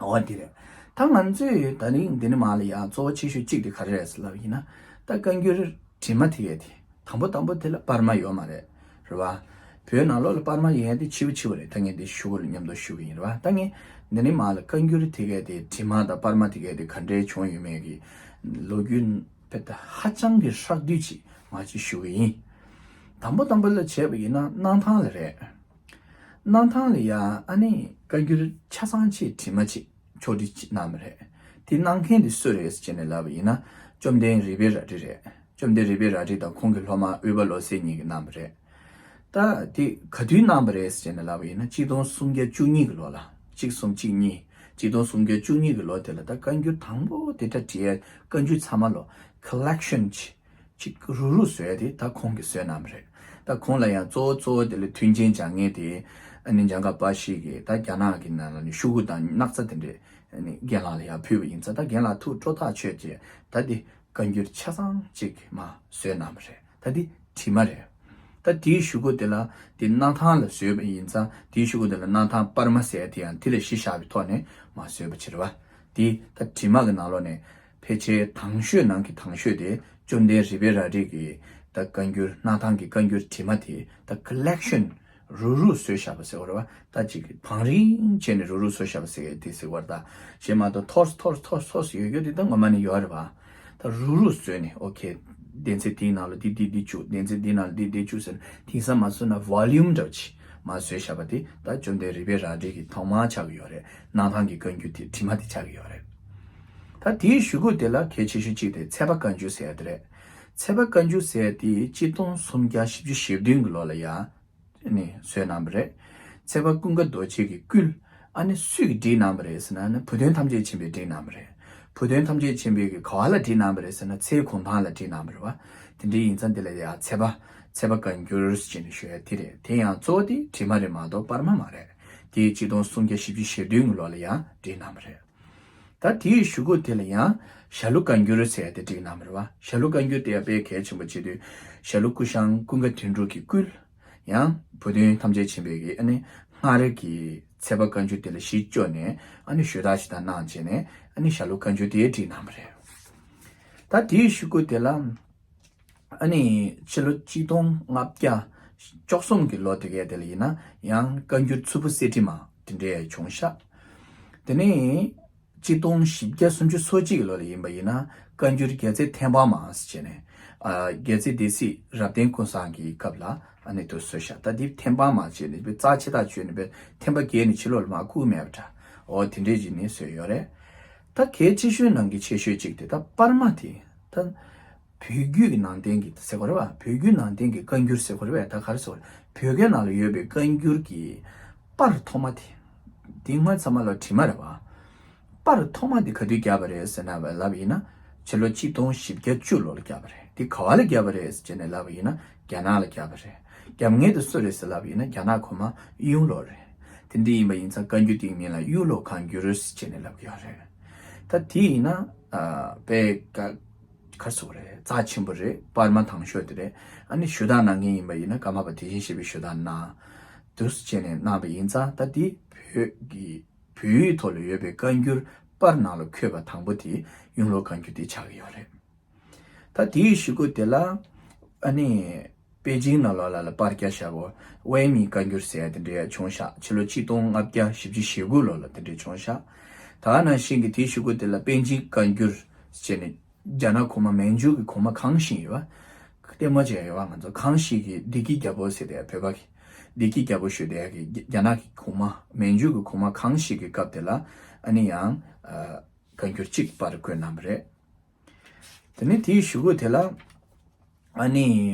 འོ་དེ་རེད། ད་ང་ཚོས་ད་རིང་འདི་ནས་མར་ལ་ཡང་གཙོ་བོ་ཆེ་ཤོས་གཅིག་དེ་ག་རེ་རེད་ཟེར་ལབ་ཡིན་ན། ད་བཀའ་འགྱུར་བྲིས་མ་དེ་གས་དེ། དང་པོ་དང་པོ་དེ་ལ་པར་མ་ཡོད་མ་རེད། རེད་བ། བོད་ནང་ལོགས་ལ་པར་མ་ཡོད་ཡ་དེ་ཕྱི་པོ་ཕྱི་པོ་རེད། ད་ངས་འདི་ཞུ་གི་ལ་མཉམ་དུ་ཞུ་གི་ཡིན། རེད་བ། ད་ངས་འདི་ནས་མར་ལ་བཀའ་འགྱུར་དེ་གས་དེ་བྲིས་མ་དང་པར་མ་དེ་གས་དེ་ག་འདྲའི་བྱུང་ཡོད་མེད་ཀྱི་ལོ་རྒྱུས་དཔེ་ད་ཧ་ཅང་གི་ཧྲག་བསྡུས་ཅིག་མ་ཅིག་ཞུ་གི་ཡིན། དང་པོ་དང་པོ་ལ་བྱས་པ་ཡིན་ན་གནང་ཐང་ལ་རེད། གནང་ཐང་ལ་ཡ་ཨ་ནི་བཀའ་འགྱུར་ཆ་ཚང་ཅིག་བྲིས་མ་ཅིག་ཕྱོགས་སྒྲིག་ཅིག་གནང་བ་རེད། དེ་གནང་མཁན་དེ་སུ་རེད་ཟེར་ནས་ལབ་པ་ཡིན་ན། བཅོམ་ལྡན་རིག་པའི་རལ་གྲི་རེད། བཅོམ་ལྡན་རིག་པའི་རལ་གྲི་དང་ཁོང་གི་སློབ་མ་དབུས་པ་བློ་གསལ་གཉིས་ཀྱིས་གནང་བ་རེད། ད་དེ་ག་དུས་གནང་བ་རེད་ཟེར་ནས་ལབ་པ་ཡིན་ན། གཅིག་སྟོང་སུམ་བརྒྱ་བཅུ་གཉིས་ཀྱི་ལོ་ལ། གཅིག་གསུམ་གཅིག་གཉིས། གཅིག་སྟོང་སུམ་བརྒྱ་བཅུ་གཉིས་ཀྱི་ལོ་དེ་ལ་ད་བཀའ་འགྱུར་དང་པོ་དེ་འདྲ་བྲིས་ཡས་བཀའ་འགྱུར་ཚང་མ་ལོ་ཀོ་ལེག་ཤན་ཅིག་ཅིག་རུག་རུག་བཟོས་ཏེ་ད་ཁོང་གིས་བཟོས་གནང་བ་རེད། ད་ཁོང་ལ་ཡང་གཙོ་བོ་གཙོ་བོ་དེ་ལ་མཐུན་རྐྱེན་སྦྱར་མཁན་དེ་ཨ་ནི་འཇམ་དཀར་པ་ཞིག་གིས་ད་རྒྱ་ནག་གི་ནང་ལ་ནི་ཤོག་གུ་དང་སྣག་ཚ་དེ་འདྲས་ཨ་ནི་རྒན་ལགས་ལ་ཡང་ཕུལ་བ་ཡིན་ཙང་། ད་རྒན་ལགས་ཐུགས་སྤྲོ་ཐག་ཆོད་ཅེས་ད་འདི་བཀའ་འགྱུར་ཆ་ཚང་ཅིག་མར་བཟོས་གནང་བ་རེད། ད་འདི་བྲིས་མ་རེད། ད་དེའི་གཞུག་གུ་དེ་ལ་དེ་སྣར་ཐང་ལ་བཟོས་པ་ཡིན་ཙང་དེའི་གཞུག་གུ་དེ་ལ་སྣར་ཐང་པར་མ་ཟེར་ཡ་དེ་ཡང་དེ་ལ་གཞི་བཞག་པའི་ཐོག་ནས་མར་བཟོས་པ་ཅིག་རེད་བ། དེ་ད་བྲིས་མ་གི་ནང་ལོགས་ནས་ཕལ་ཆེར་དང་ཤོས་ནང་གི་དང་ཤོས་དེ་བཅོམ་ལྡན་རི་པེ་ར་ཌི་གི་ད་བཀའ་འགྱུར་སྣར་ཐང་གི་བཀའ་འགྱུར་བྲིས་མ་དེ་ད་ཀོ་ལེག་ཤན་རུག་རུག་བཟོས་བཞག་པ་ཟེར་བ་རེད་བ། ད་ཅིག་བང་རིང་བྱས་ནས་རུག་རུག་བཟོས་བཞག་པ་ཟེར་དེ་ཟེར་བ་རེད། ད་གཞན་མ་གཏོགས་ཐོར་ཐོར་ཐོར་ཐོར་ཡོད་ཡོད་དེ་ད་ངོ་མ་ནས་ཡོད་རེད་བ། ད་རུག་རུག་བཟོས་ནས་ཨོ་ཁེ། སྡེ་ཚན་དེའི་ནང་ལ་འདི་འདི་འདི་བཅུག་སྡེ་ཚན་འདིའི་ནང་ལ་འདི་འདི་བཅུག་ཟེར་ནས་དེང་སང་མ་བཟོས་ན་ཝོ་ལུམ་འདྲ་བོ་ཅིག་མར་བཟོས་བཞག་པ་དེ་ད་བཅོམ་ལྡན་རི་པེ་ར་ཌི་གི་ཐོག་མ་ཆགས་ཀྱི་ཡོད་རེད། སྣར་ཐང་གི་བཀའ་འགྱུར་དེ་བྲིས་མ་དེ་ཆགས་ཀྱི་ཡོད་རེད། ད་དེའི་གཞུག་གུ་དེ་ལ་གལ་ཆེ་ཤོས་གཅིག་དེ་ཚེ་དཔག་བཀའ་འགྱུར་ཟེར་ཡ་དེ་རེད། ཚེ་དཔག་བཀའ་འགྱུར་ཟེར་ཡ་དེ་གཅིག་སྟོང་སུམ་བརྒྱ་བཞི་བཅུ་ཞེ་བདུན་གྱི་ལོ་ལ་ཡ་ནས་བཟོས་གནང་བ་རེད། ཚེ་དཔག་ཀུན་དགའ་རྡོ་རྗེ་གི་བསྐུལ། ཨ་ནི་སུས་བྲིས་གནང་བ་རེད་ཟེར་ན་ནི་བུ་སྟོན་ཐམས་ཅད་མཁྱེན་པས་བྲིས་གནང་བ་རེད། བུ་སྟོན་ཐམས་ཅད་མཁྱེན་པས་གི་ག་བ་ལ་བྲིས་གནང་བ་རེད་ཟེར་ན་ཚེ་གུང་ཐང་ལ་བྲིས་གནང་བ་རེད་བ། དེ་འདྲའི་ཡིན་ཙང་དེ་ལ་ཡ་ཚེ་དཔག་ཚེ་དཔག་བཀའ་འགྱུར་ཟེར་ནས་ཞུ་ཡ་དེ་རེད། དེ་ཡང་གཙོ་བོ་དེ་བྲིས་མ་རེད་མ་གཏོགས་པར་མ་མ་རེད། དེ་གཅིག་སྟོང་སུམ་བརྒྱ་བཞི་བཅུ་ཞེ་བདུན་གྱི་ལོ་ལ་ཡང་བྲིས་གནང་བ་རེད། ད་དེའི་གཞུག་གུ་དེ་ལ་ཡང་ཞྭ་ལུ་བཀའ་འགྱུར་ཟེར་ཏེ་བྲིས་གནང་བ་རེད་བ། ཞྭ་ལུ་བཀའ་འགྱུར་དེ་ཡང་དཔེ་གལ་ཆེན་པོ་བྱེད་དུས་ཞྭ་ལུ་སྐུ་ཞང་ཀུན་དགའ་དོན་གྲུབ་ཀྱི་བསྐུལ། ཡང་བུ་སྟོན་ཐམས་ཅད་མཁྱེན་པའི་གི་ཨ་ནི་སྔར་གྱི་ཚེ་དཔག་བཀའ་འགྱུར་དེ་ལ་གཞི་བཅོལ་ནས་ཨ་ནི་ཞུ་དག་ཞིག་དང་གནང་བྱས་ནས་ཨ་ནི་ཞྭ་ལུ་བཀའ་འགྱུར་དེ་བྲིས་གནང་བ་རེད། ད་དེའི་གཞུག་གུ་དེ་ལ་ཨ་ནི་ཕྱི་ལོ་གཅིག་སྟོང་ལྔ་བརྒྱ་བཅུ་གསུམ་གྱི་ལོ་དེ་གའི་དེ་ལ་ཡིན་ན་ཡང་བཀའ་འགྱུར་མཚུར་ཕུ་གསེར་བྲིས་མ་དེ་འདྲའི་བྱུང་ཤག་དེ་ནས་གཅིག་སྟོང་བཞི་བརྒྱ་སུམ་ཅུ་སོ་གཅིག་གི་ལོ་ལ་ཡིན་པ་ཡིན་ན་བཀའ་འགྱུར་རྒྱལ་རྩེ་ཐེམ་སྤང་མ་ཟེར་བྱས་ནས་ཨ་རྒྱལ་རྩེ་སྡེ་སྲིད་རབ་བརྟན་ཀུན་བཟང་གི་སྐབས་ལ་ཨ་ནི་དུ་བཟོས་ཤག་ད་འདི་ཐེམ་སྤང་མ་བྱས་ནས་རྩ་ཆེ་ཐག་ཆོད་ནས་ཐེམ་པ་བརྒལ་ནས་ཕྱི་ལོགས་ལ་མར་བཀུག་མེད་པ་འདྲ། འོ་དེ་འདྲས་ཀྱི་ནས་བཟོས་ཡོད་རེད། ད་གལ་ཆེ་ཤོས་ནང་གི་ཆེ་ཤོས་གཅིག་དེ་ད་པར་མ་དེ་ད་བོད་བརྒྱུད་ཀྱི་ནང་བསྟན་གྱི་ཟེར་དགོས་རེད་བ། བོད་བརྒྱུད་ནང་བསྟན་གྱི་བཀའ་འགྱུར་ཟེར་དགོས་རེད་བ། ད་ག་རེ་ཟེར་དགོས་རེད། བོད་སྐད་ནང་ལ་ཡོད་པའི་བཀའ་འགྱུར་གྱི་པར་ཐོག་མ་དེ་དེ་སྔོན་ཚང་མ་ལ་བྲིས་མ་རེད་བ། པར་ཐོག་མ་དེ་ག་དུས་བརྒྱབ་པ་རེད་ཟེར་ན་ལབ་ཡིན་ན་ཕྱི་ལོ་གཅིག་སྟོང་བཞི་བརྒྱ་བཅུ་ལོ་ལ་བརྒྱབ་པ་རེད། དེ་ག་བ་ལ་བརྒྱབ་པ་རེད་ཟེར་ནས་ལབ་ཡིན་ན་རྒྱ་ནག་ལ་བརྒྱབ་པ་རེད། རྒྱབ་མཁན་དེ་སུ་རེད་ཟེར་ལབ་ཡིན་ན་རྒྱ་ནག་གོང་མ་ཡུང་ལོ་རེད། དེ་འདྲ་ཡིན་པ་ཡིན་ཙང་བཀའ་འགྱུར་དེའི་མིང་ལ་ཡུང་ལོ་བཀའ་འགྱུར་ཟེར་ནས་ལབ་ཀྱི་ཡོད་རེད། ད་དེ་ཡིན་ན་ཨ་དཔེ་ག་ག་རེ་ཟེར་དགོས་རེད། རྩ་ཆེན་པོ་རེད། པར་མ་དང་ཤོས་དེ་རེད། ཨ་ནི་ཞུ་དག་གནང་མཁན་ཡིན་པ་ཡིན་ན་ཀརྨ་པ་དེ་བཞིན་གཤེགས་པའི་ཞུ་དག་གནང་། འདུག་སེ་བྱས་ནས་གནང་བ་ཡིན་ཙང་ད་དེ་བོད་ཀྱི་བོད་ཡིག་ཐོག་ལ་ཡོད་པའི་བཀའ་འགྱུར་པར་ནང་ལ་འཁོད་པ་དང་པོ་དེ་ཡུང་ལོ་བཀའ་འགྱུར་དེ་ཆགས་ཀྱི་ཡོད་རེད། ད་དེའི་གཞུག་གུ་དེ་ལ་ཨ་ནི་པེ་ཅིང་ནང་ལོགས་ལ་ལ་པར་རྒྱག་བཞག་གོ། དབའི་མིའི་བཀའ་འགྱུར་ཟེར་ཡ་དེ་འདྲ་ཡ་བྱུང་ཤག་ཕྱི་ལོ་གཅིག་སྟོང་ལྔ་བརྒྱ་བཞི་བཅུ་ཞེ་དགུ་ལོ་ལ་དེ་འདྲ་བྱུང་ཤག་ད་ག་ནང་བཞིན་གྱི་དེའི་གཞུག་གུ་དེ་ལ་པེ་ཅིང་བཀའ་འགྱུར་ཟེར་ནས་རྒྱ་ནག་གོང་མ་མན་ཇུ་གི་གོང་མ་གང་ཞིག་ཡོད་བ། ལྟད་མོ་བྱས་ཡོད་བ། ང་ཚོ་གང་ཞིག་གི་བདེ་སྐྱིད་རྒྱལ་པོ་ཟེར་དེ་བོད་པ་གི་བདེ་སྐྱིད་རྒྱལ་པོ་ཞུ་དེ་གི་རྒྱ་ནག་གི་གོང་མ་མན་ཇུ་གི་གོང་མ་གང་ཞིག་གི་སྐབས་དེ་ལ་ཨ་ནི་ཡང་བཀའ་འགྱུར་གཅིག་པར་བཀོད་གནང་བ་རེད། དེ་ནས་དེའི་གཞུག་གུ་དེ་ལ་ཨ་ནི་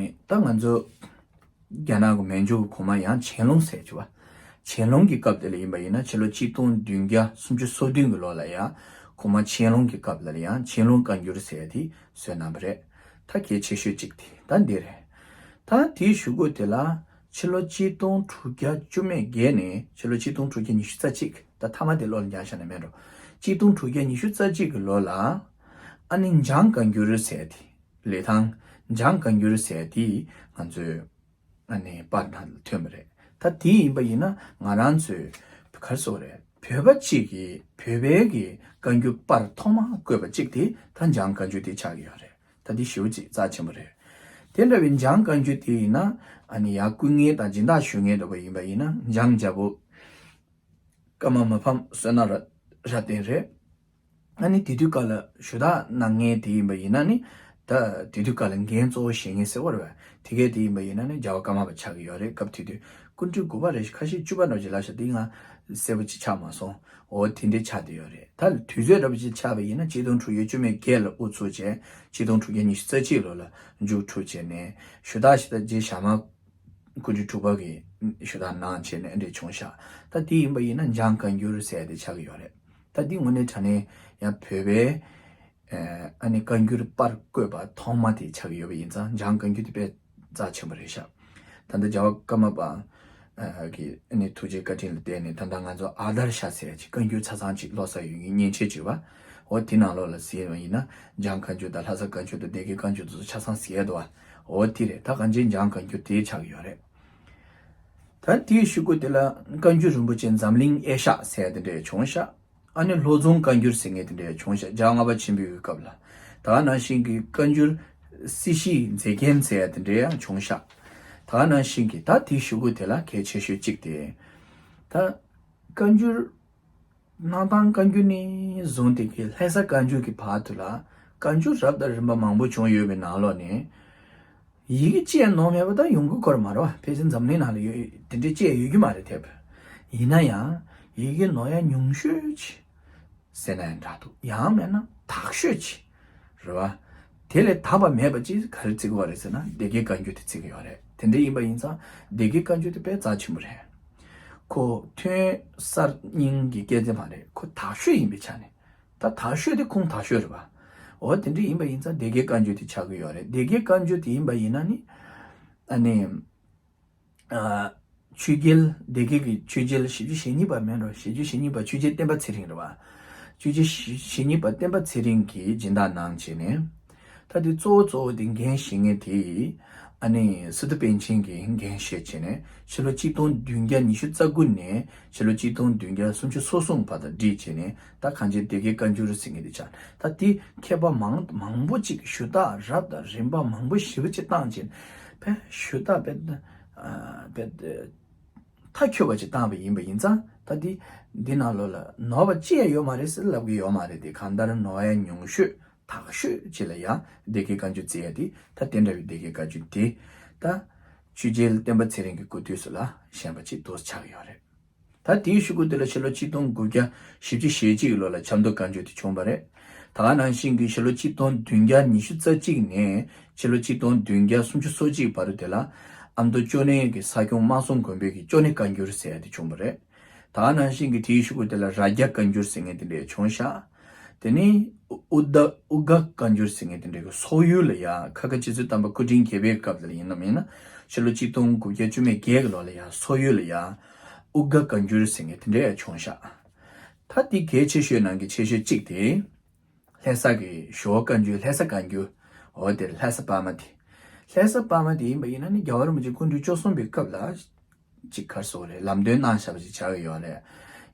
ད་ང་ཚོ་རྒྱ་ནག་གི་མན་ཇུ་གི་གོང་མ་ཡང་ཆན་ལུང་ཟེར་གྱི་བ། ཆན་ལུང་གི་སྐབས་དེ་ལ་ཡིན་པ་ཡིན་ན་ཕྱི་ལོ་གཅིག་སྟོང་བདུན་བརྒྱ་སུམ་ཅུ་སོ་བདུན་གི་ལོ་ལ་ཡང་གོང་མ་ཆན་ལུང་གི་སྐབས་ལ་ཡང་ཆན་ལུང་བཀའ་འགྱུར་ཟེར་དེ་བཟོས་གནང་བ་རེད། ད་གལ་ཆེ་ཤོས་གཅིག་དེ་ད་འདི་རེད། ད་དེའི་གཞུག་གུ་དེ་ལ་ཕྱི་ལོ་གཅིག་སྟོང་དྲུག་བརྒྱ་བཅུ་མེད་བརྒྱད་ནས་ཕྱི་ལོ་གཅིག་སྟོང་དྲུག་བརྒྱ་ཉི་ཤུ་རྩ་གཅིག་ད་མཐའ་མ་དེ་བློ་ལ་འཇགས་བཞག་ན་མེད་འགྲོ། གཅིག་སྟོང་དྲུག་བརྒྱ་ཉི་ཤུ་རྩ་གཅིག་གི་ལོ་ལ་ཨ་ནི་འཇང་བཀའ་འགྱུར་ཟེར་དེ། ལི་ཐང་འཇང་བཀའ་འགྱུར་ཟེར་དེ་ང་ཚོས་ཨ་ནི་པར་ནང་ལ་ཐོན་པ་རེད། ད་དེ་ཡིན་པ་ཡིན་ན་ང་རང་ཚོས་ག་རེ་ཟེར་དགོས་རེད། བོད་པ་གཅིག་གིས་བོད་པའི་གི་བཀའ་འགྱུར་པར་ཐོག་མ་བཀོད་པ་གཅིག་དེ་ད་འཇང་བཀའ་འགྱུར་དེ་ཆགས་ཀྱི་ཡོད་རེད། ད་དེ་ཞེ་པོ་ཅིག་རྩ་ཆེན་པོ་རེད། དེ་འདྲ་བའི་འཇང་བཀའ་འགྱུར་དེ་ཡིན་ན་ཨ་ནི་ཡར་བསྐུལ་མཁན་དང་སྦྱིན་བདག་ཞུ་མཁན་འདྲ་པོ་ཡིན་པ་ཡིན་ན་འཇང་རྒྱལ་པོ་ཀརྨ་མ་ཕམ་བསོད་ནམས་ར་རབ་བརྟན་རེད། ཨ་ནི་དེ་དུས་སྐབས་ལ་ཞུ་དག་གནང་མཁན་དེ་ཡིན་པ་ཡིན་ན་ནི་ད་དེ་དུས་སྐབས་ལ་འགན་གཙོ་བོ་བཞེས་མཁན་ཟེར་བ་རེད་བ། དེ་གས་དེ་ཡིན་པ་ཡིན་ན་ནི་རྒྱལ་བ་ཀརྨ་པ་ཆགས་ཀྱི་ཡོད་རེད། སྐབས་དེ་དུས་སྐུ་ཕྲེང་དགུ་པ་རེད། ཁ་ཤས་བཅུ་པ་འདྲ་ཅིག་ལབ་ཤག་དེ་ང་གསལ་པོ་ཅིག་ཆགས་མ་སོང་། འོ་དེ་འདྲའི་ཆགས་བསྡད་ཡོད་རེད། ད་དུས་ཚོད་འདྲ་པོ་ཅིག་ཆགས་པ་ཡིན་ན་གཅིག་སྟོང་དྲུག་བརྒྱ་བཅུ་མེད་བརྒྱད་ལ་དབུ་ཚུགས་བྱས་གཅིག་སྟོང་དྲུག་བརྒྱ་ཉི་ཤུ་རྩ་གཅིག་ལོ་ལ་མཇུག་གྲུབ་བྱས་ནས་ཞུ་དག་ཞུ་དག་རྗེ་ཞྭ་དམར་སྐུ་ཕྲེང་དྲུག་པ་གི་ཞུ་དག་གནང་བྱས་ནས་འདྲ་བྱུང་ཤག་ད་དེ་ཡིན་པ་ཡིན་ན་འཇང་བཀའ་འགྱུར་ཟེར་ཡ་དེ་ཆགས་ཀྱི་ཡོད་རེད། ད་འདི་དངོས་གནས་དྲང་གནས་ཡང་བོད་པའི་ཨ་ནི་བཀའ་འགྱུར་པར་བཀོད་པ་ཐོག་མ་དེ་ཆགས་ཀྱི་ཡོད་པ་ཡིན་ཙང་འཇང་བཀའ་འགྱུར་དེ་དཔེ་རྩ་ཆེན་པོ་རེད་ཤག་ད་ལྟ་རྒྱལ་བ་ཀརྨ་པ་གི་ཨ་ནི་ཐུགས་རྗེ་བཀའ་དྲིན་ལ་བརྟེན་ནས་ད་ལྟ་ང་ཚོ་ཨ་དར་ཤ་ཟེར་ཡ་ཅིག་བཀའ་འགྱུར་ཆ་ཚང་ཅིག་ཀློག་ས་ཡོད་མཁན་མཉེན་ཆས་ཅིག་ཡོད་པ། འོ་དེ་ནང་ལོགས་ལ་གཟིགས་པ་ཡིན་ན་འཇང་བཀའ་འགྱུར་དང་ལྷ་ས་བཀའ་འགྱུར་དང་སྡེ་དགེ་བཀའ་འགྱུར་དེ་ཚོ་ཆ་ཚང་གཟིགས་ཡ་འདུག་བ། འོ་དེ་རེད། ད་གངས་ཅན་ལྗང་བཀའ་འགྱུར་དེ་ཆགས་ཡོད་རེད། ད་དེའི་གཞུག་གུ་དེ་ལ་བཀའ་འགྱུར་རིན་པོ་ཆེ་འཛམ་གླིང་ཨེ་ཤ་ཟེར་ཡ་དེ་འདྲས་བྱུང་ཤག་ཨ་ནི་ལྷོ་རྫོང་བཀའ་འགྱུར་ཟེར་མཁན་དེ་འདྲས་བྱུང་ཤག་རྒྱལ་བ་ལྔ་པ་ཆེན་པོའི་སྐབས་ལ། ད་ག་ནང་བཞིན་གྱི་བཀའ་འགྱུར་སྲིད་ཞིའི་མཛེས་རྒྱན་ཟེར་ཡ་དེ་འདྲས་ཡང་བྱུང་ཤག་ད་ག་ནང་བཞིན་གྱི་ད་དེའི་གཞུག་གུ་དེ་ལ་གལ་ཆེ་ཤོས་གཅིག་དེ། ད་བཀའ་འགྱུར་གནའ་དེང་བཀའ་འགྱུར་ནས་བཟུང་སྟེ་གི་ལྷ་ས་བཀའ་འགྱུར་གྱི་བར་དུ་ལ་བཀའ་འགྱུར་རབ་དང་རིམ་པ་མང་པོ་བྱུང་ཡོད་པའི་ནང་ལོགས་ནས། ཡི་གེ་བཅས་ནོར་མེད་པ་ད་ཡོང་གི་ཁོར་མ་རེད་བ། ཕལ་ཆེར་འཛམ་གླིང་ནང་ལ་ཡོད་དེ་འདྲའི་བཅས་ཡོད་ཀྱི་མ་རེད་དེ། ཡིན་ན་ཡང་ཡི་གེ་ནོར་ཡ་ཉུང་ཤོས་ཅིག་ཟེར་ན་ཡང་འདྲ་འདུག་ཡང་མེད་ན་དག་ཤོས་ཅིག་རེད་བ། དེ་ལས་དག་པ་མེད་པ་ཅིག་ག་རེ་བརྩི་གི་ཡོད་རེད་ཟེར་ན་སྡེ་དགེ་བཀའ་འགྱུར་དེ་བརྩི་གི་ཡོད་རེད། དེ་འདྲ་ཡིན་པ་ཡིན་ཙང་སྡེ་དགེ་བཀའ་འགྱུར་དེ་དཔེ་རྩ་ཆེན་པོ་རེད། ཁོ་ཐོན་གསར་རྙིང་གི་སྐད་ཆ་མ་རེད། ཁོ་དག་ཤོས་ཡིན་པའི་ཆ་ནས། ད་དག་ཤོས་དེ་ཁུངས་དག་ཤོས་རེད་པ། འོ་དེ་འདྲ་ཡིན་པ་ཡིན་ཙང་སྡེ་དགེ་བཀའ་འགྱུར་དེ་ཆགས་ཀྱི་ཡོད་རེད། སྡེ་དགེ་བཀའ་འགྱུར་དེ་ཡིན་པ་ཡིན་ན་ནི། ཨ་ནི། ཨ། ཆོས་རྒྱལ་སྡེ་དགེ་གི་ཆོས་རྒྱལ་བཞི་བཅུ་ཞེ་གཉིས་པ་མིན་རོ། བཞི་བཅུ་ཞེ་གཉིས་པ་ཆོས་རྒྱལ་བསྟན་པ་ཚེ་རིང་རེད་པ། ཆོས་རྒྱལ་བཞི་བཅུ་ཞེ་གཉིས་པ་བསྟན་པ་ཚེ་རིང་གིས་སྦྱིན་བདག་གནང་བྱས་ནས། ད་དེ་གཙོ་བོ་གཙོ་བོ་དེ་འགན་བཞེས་མཁན་དེ། ཨ་ནི་སི་ཏུ་པཎ་ཆེན་གྱིས་འགན་བཞེས་བྱས་ནས་ཕྱི་ལོ་གཅིག་སྟོང་བདུན་བརྒྱ་ཉི་ཤུ་རྩ་དགུ་ནས་ཕྱི་ལོ་གཅིག་སྟོང་བདུན་བརྒྱ་སུམ་ཅུ་སོ་གསུམ་བར་དུ་བསྒྲིགས་བྱས་ནས་ད་གངས་ཅན་སྡེ་དགེ་བཀའ་འགྱུར་ཟེར་མཁན་དེ་ཆགས། ད་དེ་མཁས་པ་མང་མང་པོ་ཅིག་ཞུ་དག་རབ་དང་རིམ་པ་མང་པོ་ཞེ་པོ་ཅིག་བཏང་བྱས་ཕན་ཞུ་དག་པའི་ཨ་པའི་མཐའ་འཁྱོལ་བ་ཅིག་བཏང་བ་ཡིན་པ་ཡིན་ཙང་ད་དེ་འདི་ནང་ལོགས་ལ་ནོར་བ་ཅི་ཡང་ཡོད་མ་རེད་ཟེར་ལབ་གི་ཡོད་མ་རེད། དེ་གང་ལྟར་ནོར་ཡ་ཉུང་ཤོས། དག་ཤོས་ཅིག་ལ་ཡང་སྡེ་དགེ་བཀའ་འགྱུར་བརྩི་ཡ་དེ་ད་དེ་འདྲ་བའི་སྡེ་དགེ་བཀའ་འགྱུར་དེ་ད་ཆོས་རྒྱལ་བསྟན་པ་ཚེ་རིང་གི་སྐུ་དུས་སུ་ལ་བཞེངས་པ་ཅིག་ཏུ་ཆགས་ཡོད་རེད། ད་དེའི་གཞུག་གུ་དེ་ལ་ཕྱི་ལོ་གཅིག་སྟོང་དགུ་བརྒྱ་བཞི་བཅུ་ཞེ་གཅིག་ལོ་ལ་ཆབ་མདོ་བཀའ་འགྱུར་དེ་བྱུང་བ་རེད། ད་ག་ནང་བཞིན་གྱི་ཕྱི་ལོ་གཅིག་སྟོང་བདུན་བརྒྱ་ཉི་ཤུ་རྩ་གཅིག་ནས་ཕྱི་ལོ་གཅིག་སྟོང་བདུན་བརྒྱ་སུམ་ཅུ་སོ་གཅིག་བར་དུ་དེ་ལ་ཨ་མདོ་ཅོ་ནེ་གི་ས་སྐྱོང་སྨར་སོང་དགོན་པའི་གི་ཅོ་ནེ་བཀའ་འགྱུར་ཟེར་ཡ་དེ་བྱུང་བ་རེད། ད་ག་ནང་བཞིན་གྱི་དེའི་གཞུག་གུ་དེ་ལ་རྭ་རྒྱ་བཀའ་འགྱུར་ཟེར་མཁན་དེ་འདྲས་བྱུང་ཤག་དེ་ནས་ཨུ་ཨུ་ད་ཨུ་ག་བཀའ་འགྱུར་ཟེར་མཁན་དེ་འདྲས་ཀྱི་སོག་ཡུལ་ལ་ཡ་ཁ་ཁ་རྗེ་བཙུན་དམ་པ་སྐུ་ཕྲེང་བརྒྱད་པའི་སྐབས་དེ་ལ་ཡིན་ནམ་ཡིན་ན་ཕྱི་ལོ་གཅིག་སྟོང་དགུ་བརྒྱ་བཅུ་མེད་བརྒྱད་ཀྱི་ལོ་ལ་ཡ་སོག་ཡུལ་ལ་ཡ་ཨུ་ག་བཀའ་འགྱུར་ཟེར་མཁན་དེ་འདྲས་ཡ་བྱུང་ཤག་ད་དེ་གལ་ཆེ་ཤོས་ནང་གི་ཆེ་ཤོས་གཅིག་དེ། ལྷ་ས་གི་ཞོ་བཀའ་འགྱུར་ལྷ་ས་བཀའ་འགྱུར། འོ་དེར་ལྷ་ས་པར་མ་དེ། ལྷ་ས་པར་མ་དེ་ཡིན་པ་ཡིན་ན་ནི་རྒྱལ་བ་རིན་པོ་ཆེ་སྐུ་ཕྲེང་བཅུ་གསུམ་པའི་སྐབས་ལ་ཅིག་གར་སོང་རེད། ལམ་སྟོན་གནང་བཞག་པ་ཅིག་ཆགས་ཡོད་རེད།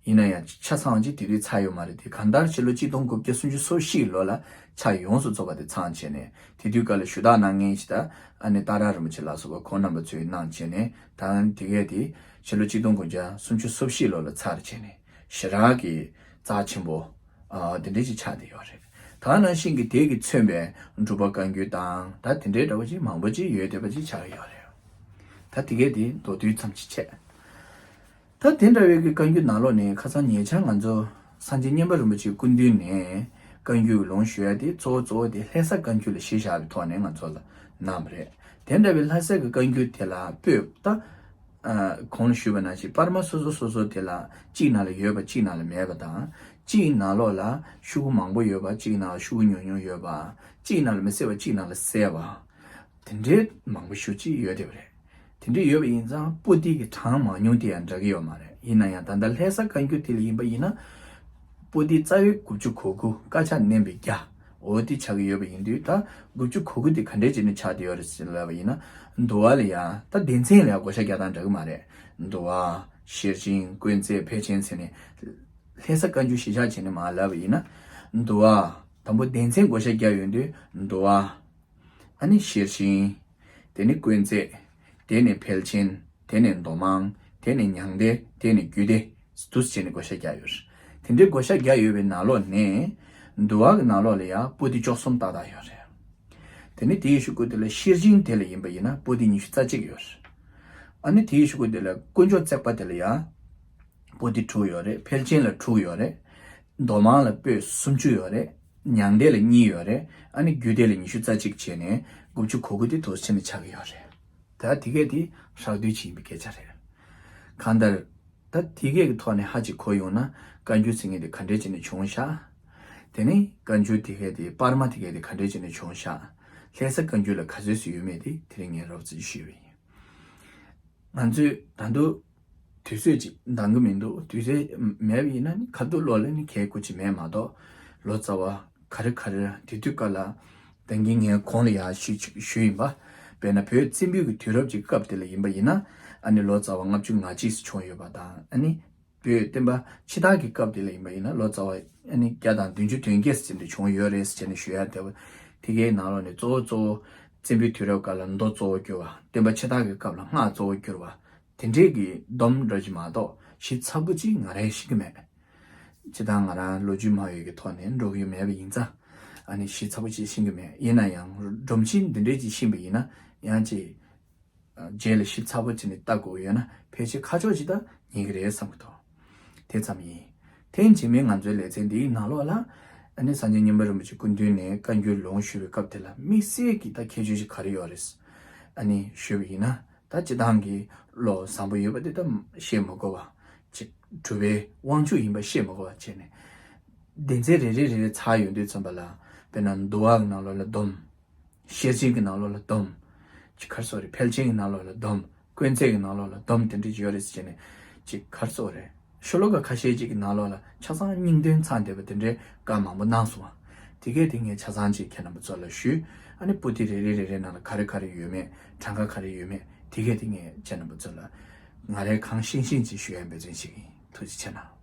ཡིན་ན་ཡང་ཆ་ཚང་ཅིག་དེ་དུས་ཚར་ཡོད་མ་རེད། དེ་གང་ལྟར་ཕྱི་ལོ་གཅིག་སྟོང་དགུ་བརྒྱ་སུམ་ཅུ་སོ་བཞི་ལོ་ལ་ཆ་ཡོངས་སུ་རྫོགས་པ་དེ་ཚང་བྱས་ནས་དེ་དུས་སྐབས་ལ་ཞུ་དག་གནང་མཁན་ཞིག་ད་ཨ་ནི་ཏཱ་ར་རིན་པོ་ཆེ་ལ་སོགས་པ་ཁོང་རྣམ་པ་ཚོས་གནང་བྱས་ནས་ད་དེ་གས་དེ་ཕྱི་ལོ་གཅིག་སྟོང་དགུ་བརྒྱ་སུམ་ཅུ་སོ་བཞི་ལོ་ལ་ཚར་བྱས་ནས། ཞེ་དྲག་གི་རྩ་ཆེན་པོ། ཨ། དེ་འདྲ་ཞིག་ཆགས་བསྡད་ཡོད་རེད། ད་ནང་བཞིན་གྱི་དེ་གི་མཚོན་པའི་འབྲུག་པ་བཀའ་འགྱུར་དང་ད་དེ་འདྲའི་འདྲ་བོ་ཅིག་མང་པོ་ཅིག་ཡོད་བསྡད་པ་ཅིག་ཆགས་ཡོད་རེད། ད་དེ་གས་དེ་མདོར་བསྡུས་ཙམ་ཅིག་བྱས། ད་དེ་འདྲ་བའི་གི་བཀའ་འགྱུར་ནང་ལོགས་ནས་ཁ་སང་ཉེ་ཆར་ང་ཚོ་སངས་རྒྱས་མཉན་པ་རིན་པོ་ཆེའི་སྐུ་མདུན་ནས་བཀའ་འགྱུར་ལུང་ཞུ་ཡ་དེ་གཙོ་བོ་གཙོ་བོ་དེ་ལྷ་ས་བཀའ་འགྱུར་ལ་གཞི་བཞག་པའི་ཐོག་ནས་ང་ཚོ་ལ་གནང་བ་རེད། དེ་འདྲ་བའི་ལྷ་ས་གི་བཀའ་འགྱུར་དེ་ལ་སྤོས་ད། ཨ། གོང་ལ་ཞུས་པ་ནང་བཞིན་པར་མ་སོ་སོ་སོ་སོ་དེ་ལ་གཅིག་ནང་ལ་ཡོད་པ་གཅིག་ནང་ལ་མེད་པ་དང་། གཅིག་ནང་ལོགས་ལ་ཤོག་གུ་མང་པོ་ཡོད་པ་གཅིག་ནང་ལ་ཤོག་གུ་ཉུང་ཉུང་ཡོད་པ། གཅིག་ནང་ལ་མི་གསལ་བ་གཅིག་ནང་ལ་གསལ་བ། དེ་འདྲའི་མང་པོ་ཞེ་ཅིག་ཡོད་བསྡད་པ་རེད། དེ་འདྲའི་ཡོད་པ་ཡིན་ཙང་པོ་ཏི་གི་གྲངས་མང་ཉུང་དེ་ཡང་འདྲ་གི་ཡོད་མ་རེད། ཡིན་ན་ཡང་ད་ལྟ་ལྷ་ས་བཀའ་འགྱུར་དེ་ལ་ཡིན་པ་ཡིན་ན། པོ་ཏི་རྩ་བའི་དགུ་བཅུ་གོ་དགུ་དཀར་ཆག་བསྣན་པའི་རྒྱ། འོ་དེ་ཆགས་ཀྱི་ཡོད་པ་ཡིན་དུས་ད་དགུ་བཅུ་གོ་དགུ་དེ་ག་འདྲས་བྱས་ནས་ཆགས་བསྡད་ཡོད་རེད་ཟེར་ལབ་པ་ཡིན་ན། འདུལ་བ་ལ་ཡ་ད་སྡེ་ཚན་ལ་ཡ་བགོ་བཤའ་རྒྱག་སྟངས་འདྲ་གི་མ་རེད། འདུལ་བ། ཤེར་ཕྱིན། དཀོན་བརྩེགས། ཕལ་ཆེན་ཟེར་ནས། ལྷ་ས་བཀའ་འགྱུར་གཞི་བཞག་བྱས་ནས་མར་ལབ་པ་ཡིན་ན། འདུལ་བ། དང་པོ་སྡེ་ཚན་བགོ་བཤའ་རྒྱག་ཡོང་དུས་འདུལ་བ། ཨ་ནི་ཤེར་ཕྱིན། དེ་ནི་དཀོན་བརྩེགས། དེ་ནི་ཕལ་ཆེན། དེ་ནི་མདོ་མང་། དེ་ནི་མྱང་འདས། དེ་ནི་རྒྱུད་སྡེ། འདུག་སེ་བྱས་ནས་བགོ་བཤའ་རྒྱག་ཡོད་རེད། དེ་འདྲའི་བགོ་བཤའ་རྒྱག་ཡོད་པའི་ནང་ལོགས་ནས་འདུལ་བ་གི་ནང་ལོགས་ལ་ཡང་པོ་ཏི་བཅུ་གསུམ་ཏག་ཏག་ཡོད་རེད། དེ་ནི་དེའི་གཞུག་གུ་དེ་ལ་ཤེར་ཕྱིན་དེ་ལ་ཡིན་པ་ཡིན་ན་པོ་ཏི་ཉི་ཤུ་རྩ་གཅིག་ཡོད་རེད། ཨ་ནི་དེའི་གཞུག་གུ་དེ་ལ་དཀོན་མཆོག་བརྩེགས་པ་དེ་ལ་ཡང་པོ་ཏི་དྲུག་ཡོད་རེད། ཕལ་ཆེན་ལ་དྲུག་ཡོད་རེད། མདོ་མང་ལ་པོད་སུམ་ཅུ་ཡོད་རེད། མྱང་འདས་ལ་གཉིས་ཡོད་རེད། ཨ་ནི་རྒྱུད་སྡེ་ལ་ཉི་ཤུ་རྩ་གཅིག་བྱས་ནས་དགུ་བཅུ་གོ་དགུ་དེ་འདུག་སེ་བྱས་ནས་ཆགས་ཀྱི་ཡོད་རེད། ད་དེ་གས་དེ་ཧྲག་བསྡུས་ཅིག་ཡིན་པའི་སྐད་ཆ་རེད། གང་ལྟར། ད་དེ་གས་ཀྱི་ཐོག་ནས་ཧ་ཅིག་གོ་ཡོང་ན་བཀའ་འགྱུར་ཟེར་མཁན་དེ་ག་འདྲས་བྱས་ནས་བྱུང་ཤག་དེ་ནས་བཀའ་འགྱུར་དེ་གས་དེ་པར་མ་དེ་གས་དེ་ག་འདྲས་བྱས་ནས་བྱུང་ཤག་ལྷ་ས་བཀའ་འགྱུར་ལ་ག་ཚོད་ཙམ་ཡོད་མེད་དེ་དེ་རིང་ངས་རོབ་ཙམ་ཞུས་པ་ཡིན། ང་ཚོས་ད་དུང་དུས་ཚོད་ཅིག་འདང་གི་མི་འདུག་དུས་ཚོད་མེད་པ་ཡིན་ན་ནི་ཁ་ཐུག་ལོག་ལ་ནི་གལ་དགོས་ཅིག་མེད་མ་གཏོགས་ལོ་ཙཱ་བ་ག་རེ་ག་རེ་དེ་དུས་སྐབས་ལ་ད་གིན་ངས་གོང་ལ་ཡར་ཞུས་ཞུས་ཡིན་པ། དཔེར་ན་བོད་བཙན་པོའི་གི་དུས་རབས་ཀྱི་སྐབས་དེ་ལ་ཡིན་པ་ཡིན་ན། ཨ་ནི་ལོ་ཙཱ་བ་ལྔ་བཅུ་ང་གཅིག་བྱུང་ཡོད་པ་དང་། ཨ་ནི་བོད་བསྟན་པ་ཕྱི་དར་གྱི་སྐབས་དེ་ལ་ཡིན་པ་ཡིན་ན་ལོ་ཙཱ་བ་ཨ་ནི་བརྒྱ་དང་བདུན་ཅུ་དོན་བརྒྱད་ཙམ་དུ་བྱུང་ཡོད་རེད་ཟེར་ནས་ཞུ་ཡ། དེ་བ་དེ་གའི་ནང་ལོགས་ནས་གཙོ་བོ་གཙོ་བོ་བཙན་པོའི་དུས་རབས་སྐབས་ལ་མདོ་གཙོ་བོ་བསྒྱུར་བ། བསྟན་པ་ཕྱི་དར་གྱི་སྐབས་ལ་སྔགས་གཙོ་བོ་བསྒྱུར་བ། དེ་འདྲས་ཀྱི་སྡོམ་འདྲ་ཅིག་མ་གཏོགས་ཞིབ་ཚགས་པོ་ཅིག་ང་རང་ཤེས་ཀྱི་མེད། སྤྱིར་བཏང་ང་རང་ལོ་རྒྱུས་མང་བའི་གི་ཐོག་ནས་འགྲོ་གི་ཡོད་མེད་པ་ཡིན་ཙང་། ཨ་ནི་ཞིབ་ཚགས་པོ་ཅིག་ཤེས་ཀྱི་མེད། ཡིན་ན་ཡང་སྒྲོམ་གཞི་འདི་འདྲས་ཅིག་ཤེས་པ་ཡིན་ན་ཡང་ཅིག་རྗེས་ལ་ཞིབ་ཚགས་པོ་བྱས་ནས་ལྟ་དགོས་ཡོད་ན་ཕལ་ཆེར་ཁ་ཕྱོགས་ཅིག་ད་ཉན་གི་རེད་བསམ་གི་འདུག་དེ་ཙམ་ཡིན། དེ་ཡིན་ཕྱིན་མི་ང་ཚོའི་ལེ་ཚན་འདིའི་ནང་ལོགས་ལ། ཨ་ནི་སངས་རྒྱས་མཉན་པ་རིན་པོ་ཆེ་སྐུ་མདུན་ནས་བཀའ་འགྱུར་ལུང་ཞུ་བའི་སྐབས་དེ་ལ་དམིགས་བསལ་གྱི་ད་ཁྱད་ཆོས་ཅིག་ག་རེ་ཡོད་རེད། ཨ་ནི་ཞུས་པ་ཡིན་ན། ད་སྤྱིར་བཏང་གི་བློ་བཟང་པོ་ཡོད་པ་དེ་ད་བཤད་མི་དགོས་པ། ཅིག་གྲུབ་པའི་དབང་ཕྱུག་ཡིན་པ་བཤད་མི་དགོས་པ་བྱས་ནས། སྡེ་ཚན་རེ་རེ་རེ་རེ་ཚར་ཡོང་དུས་ཙམ་པ་ལ། དཔེར་ན་འདུལ་བ་གི་ནང་ལོགས་ལ་སྡོམ། ཤེར་ཕྱིན་གྱི་ནང་ལོགས་ལ་སྡོམ། ཅིག་ག་རེ་ཟེར་དགོས་རེད། ཕལ་ཆེན་གྱི་ནང་ལོགས་ལ་སྡོམ། དཀོན་བརྩེགས་ཀྱི་ནང་ལོགས་ལ་སྡོམ། དེ་འདྲ་ཅིག་ཡོད་རེད་ཟེར་ནས། ཅིག་ག་རེ་ཟེར་དགོས་རེད། ཤོ་ལོ་ཀ་ཁ་ཤས་ཅིག་གི་ནང་ལོགས་ལ་ཆ་ཚང་སྙིང་དོན་ཚང་བསྡད་པ་དེ་འདྲའི་བཀའ་མང་པོ་གནང་སོང་བ། དེ་གས་དེ་ངས་ཆ་ཚང་ཅིག་ཁྱེད་རྣམ་པ་ཚོ་ལ་ཞུས། ཨ་ནི་པོ་ཏི་རེ་རེ་རེ་རེ་ནང་ལ་ག་རེ་ག་རེ་ཡོད་མེད། གྲངས་ཀ་ག་རེ་ཡོད་མེད། དེ་གས་དེ་ངས་ཁྱེད་རྣམ་པ་ཚོ་ལ་ང་རའི་གང་ཤེས་ཤེས་ཅིག་ཞུ་ཡ་འབད་བརྩོན་བྱེད་ཀྱི་ཡིན། ཐུགས་རྗེ་ཆེ་གནང་།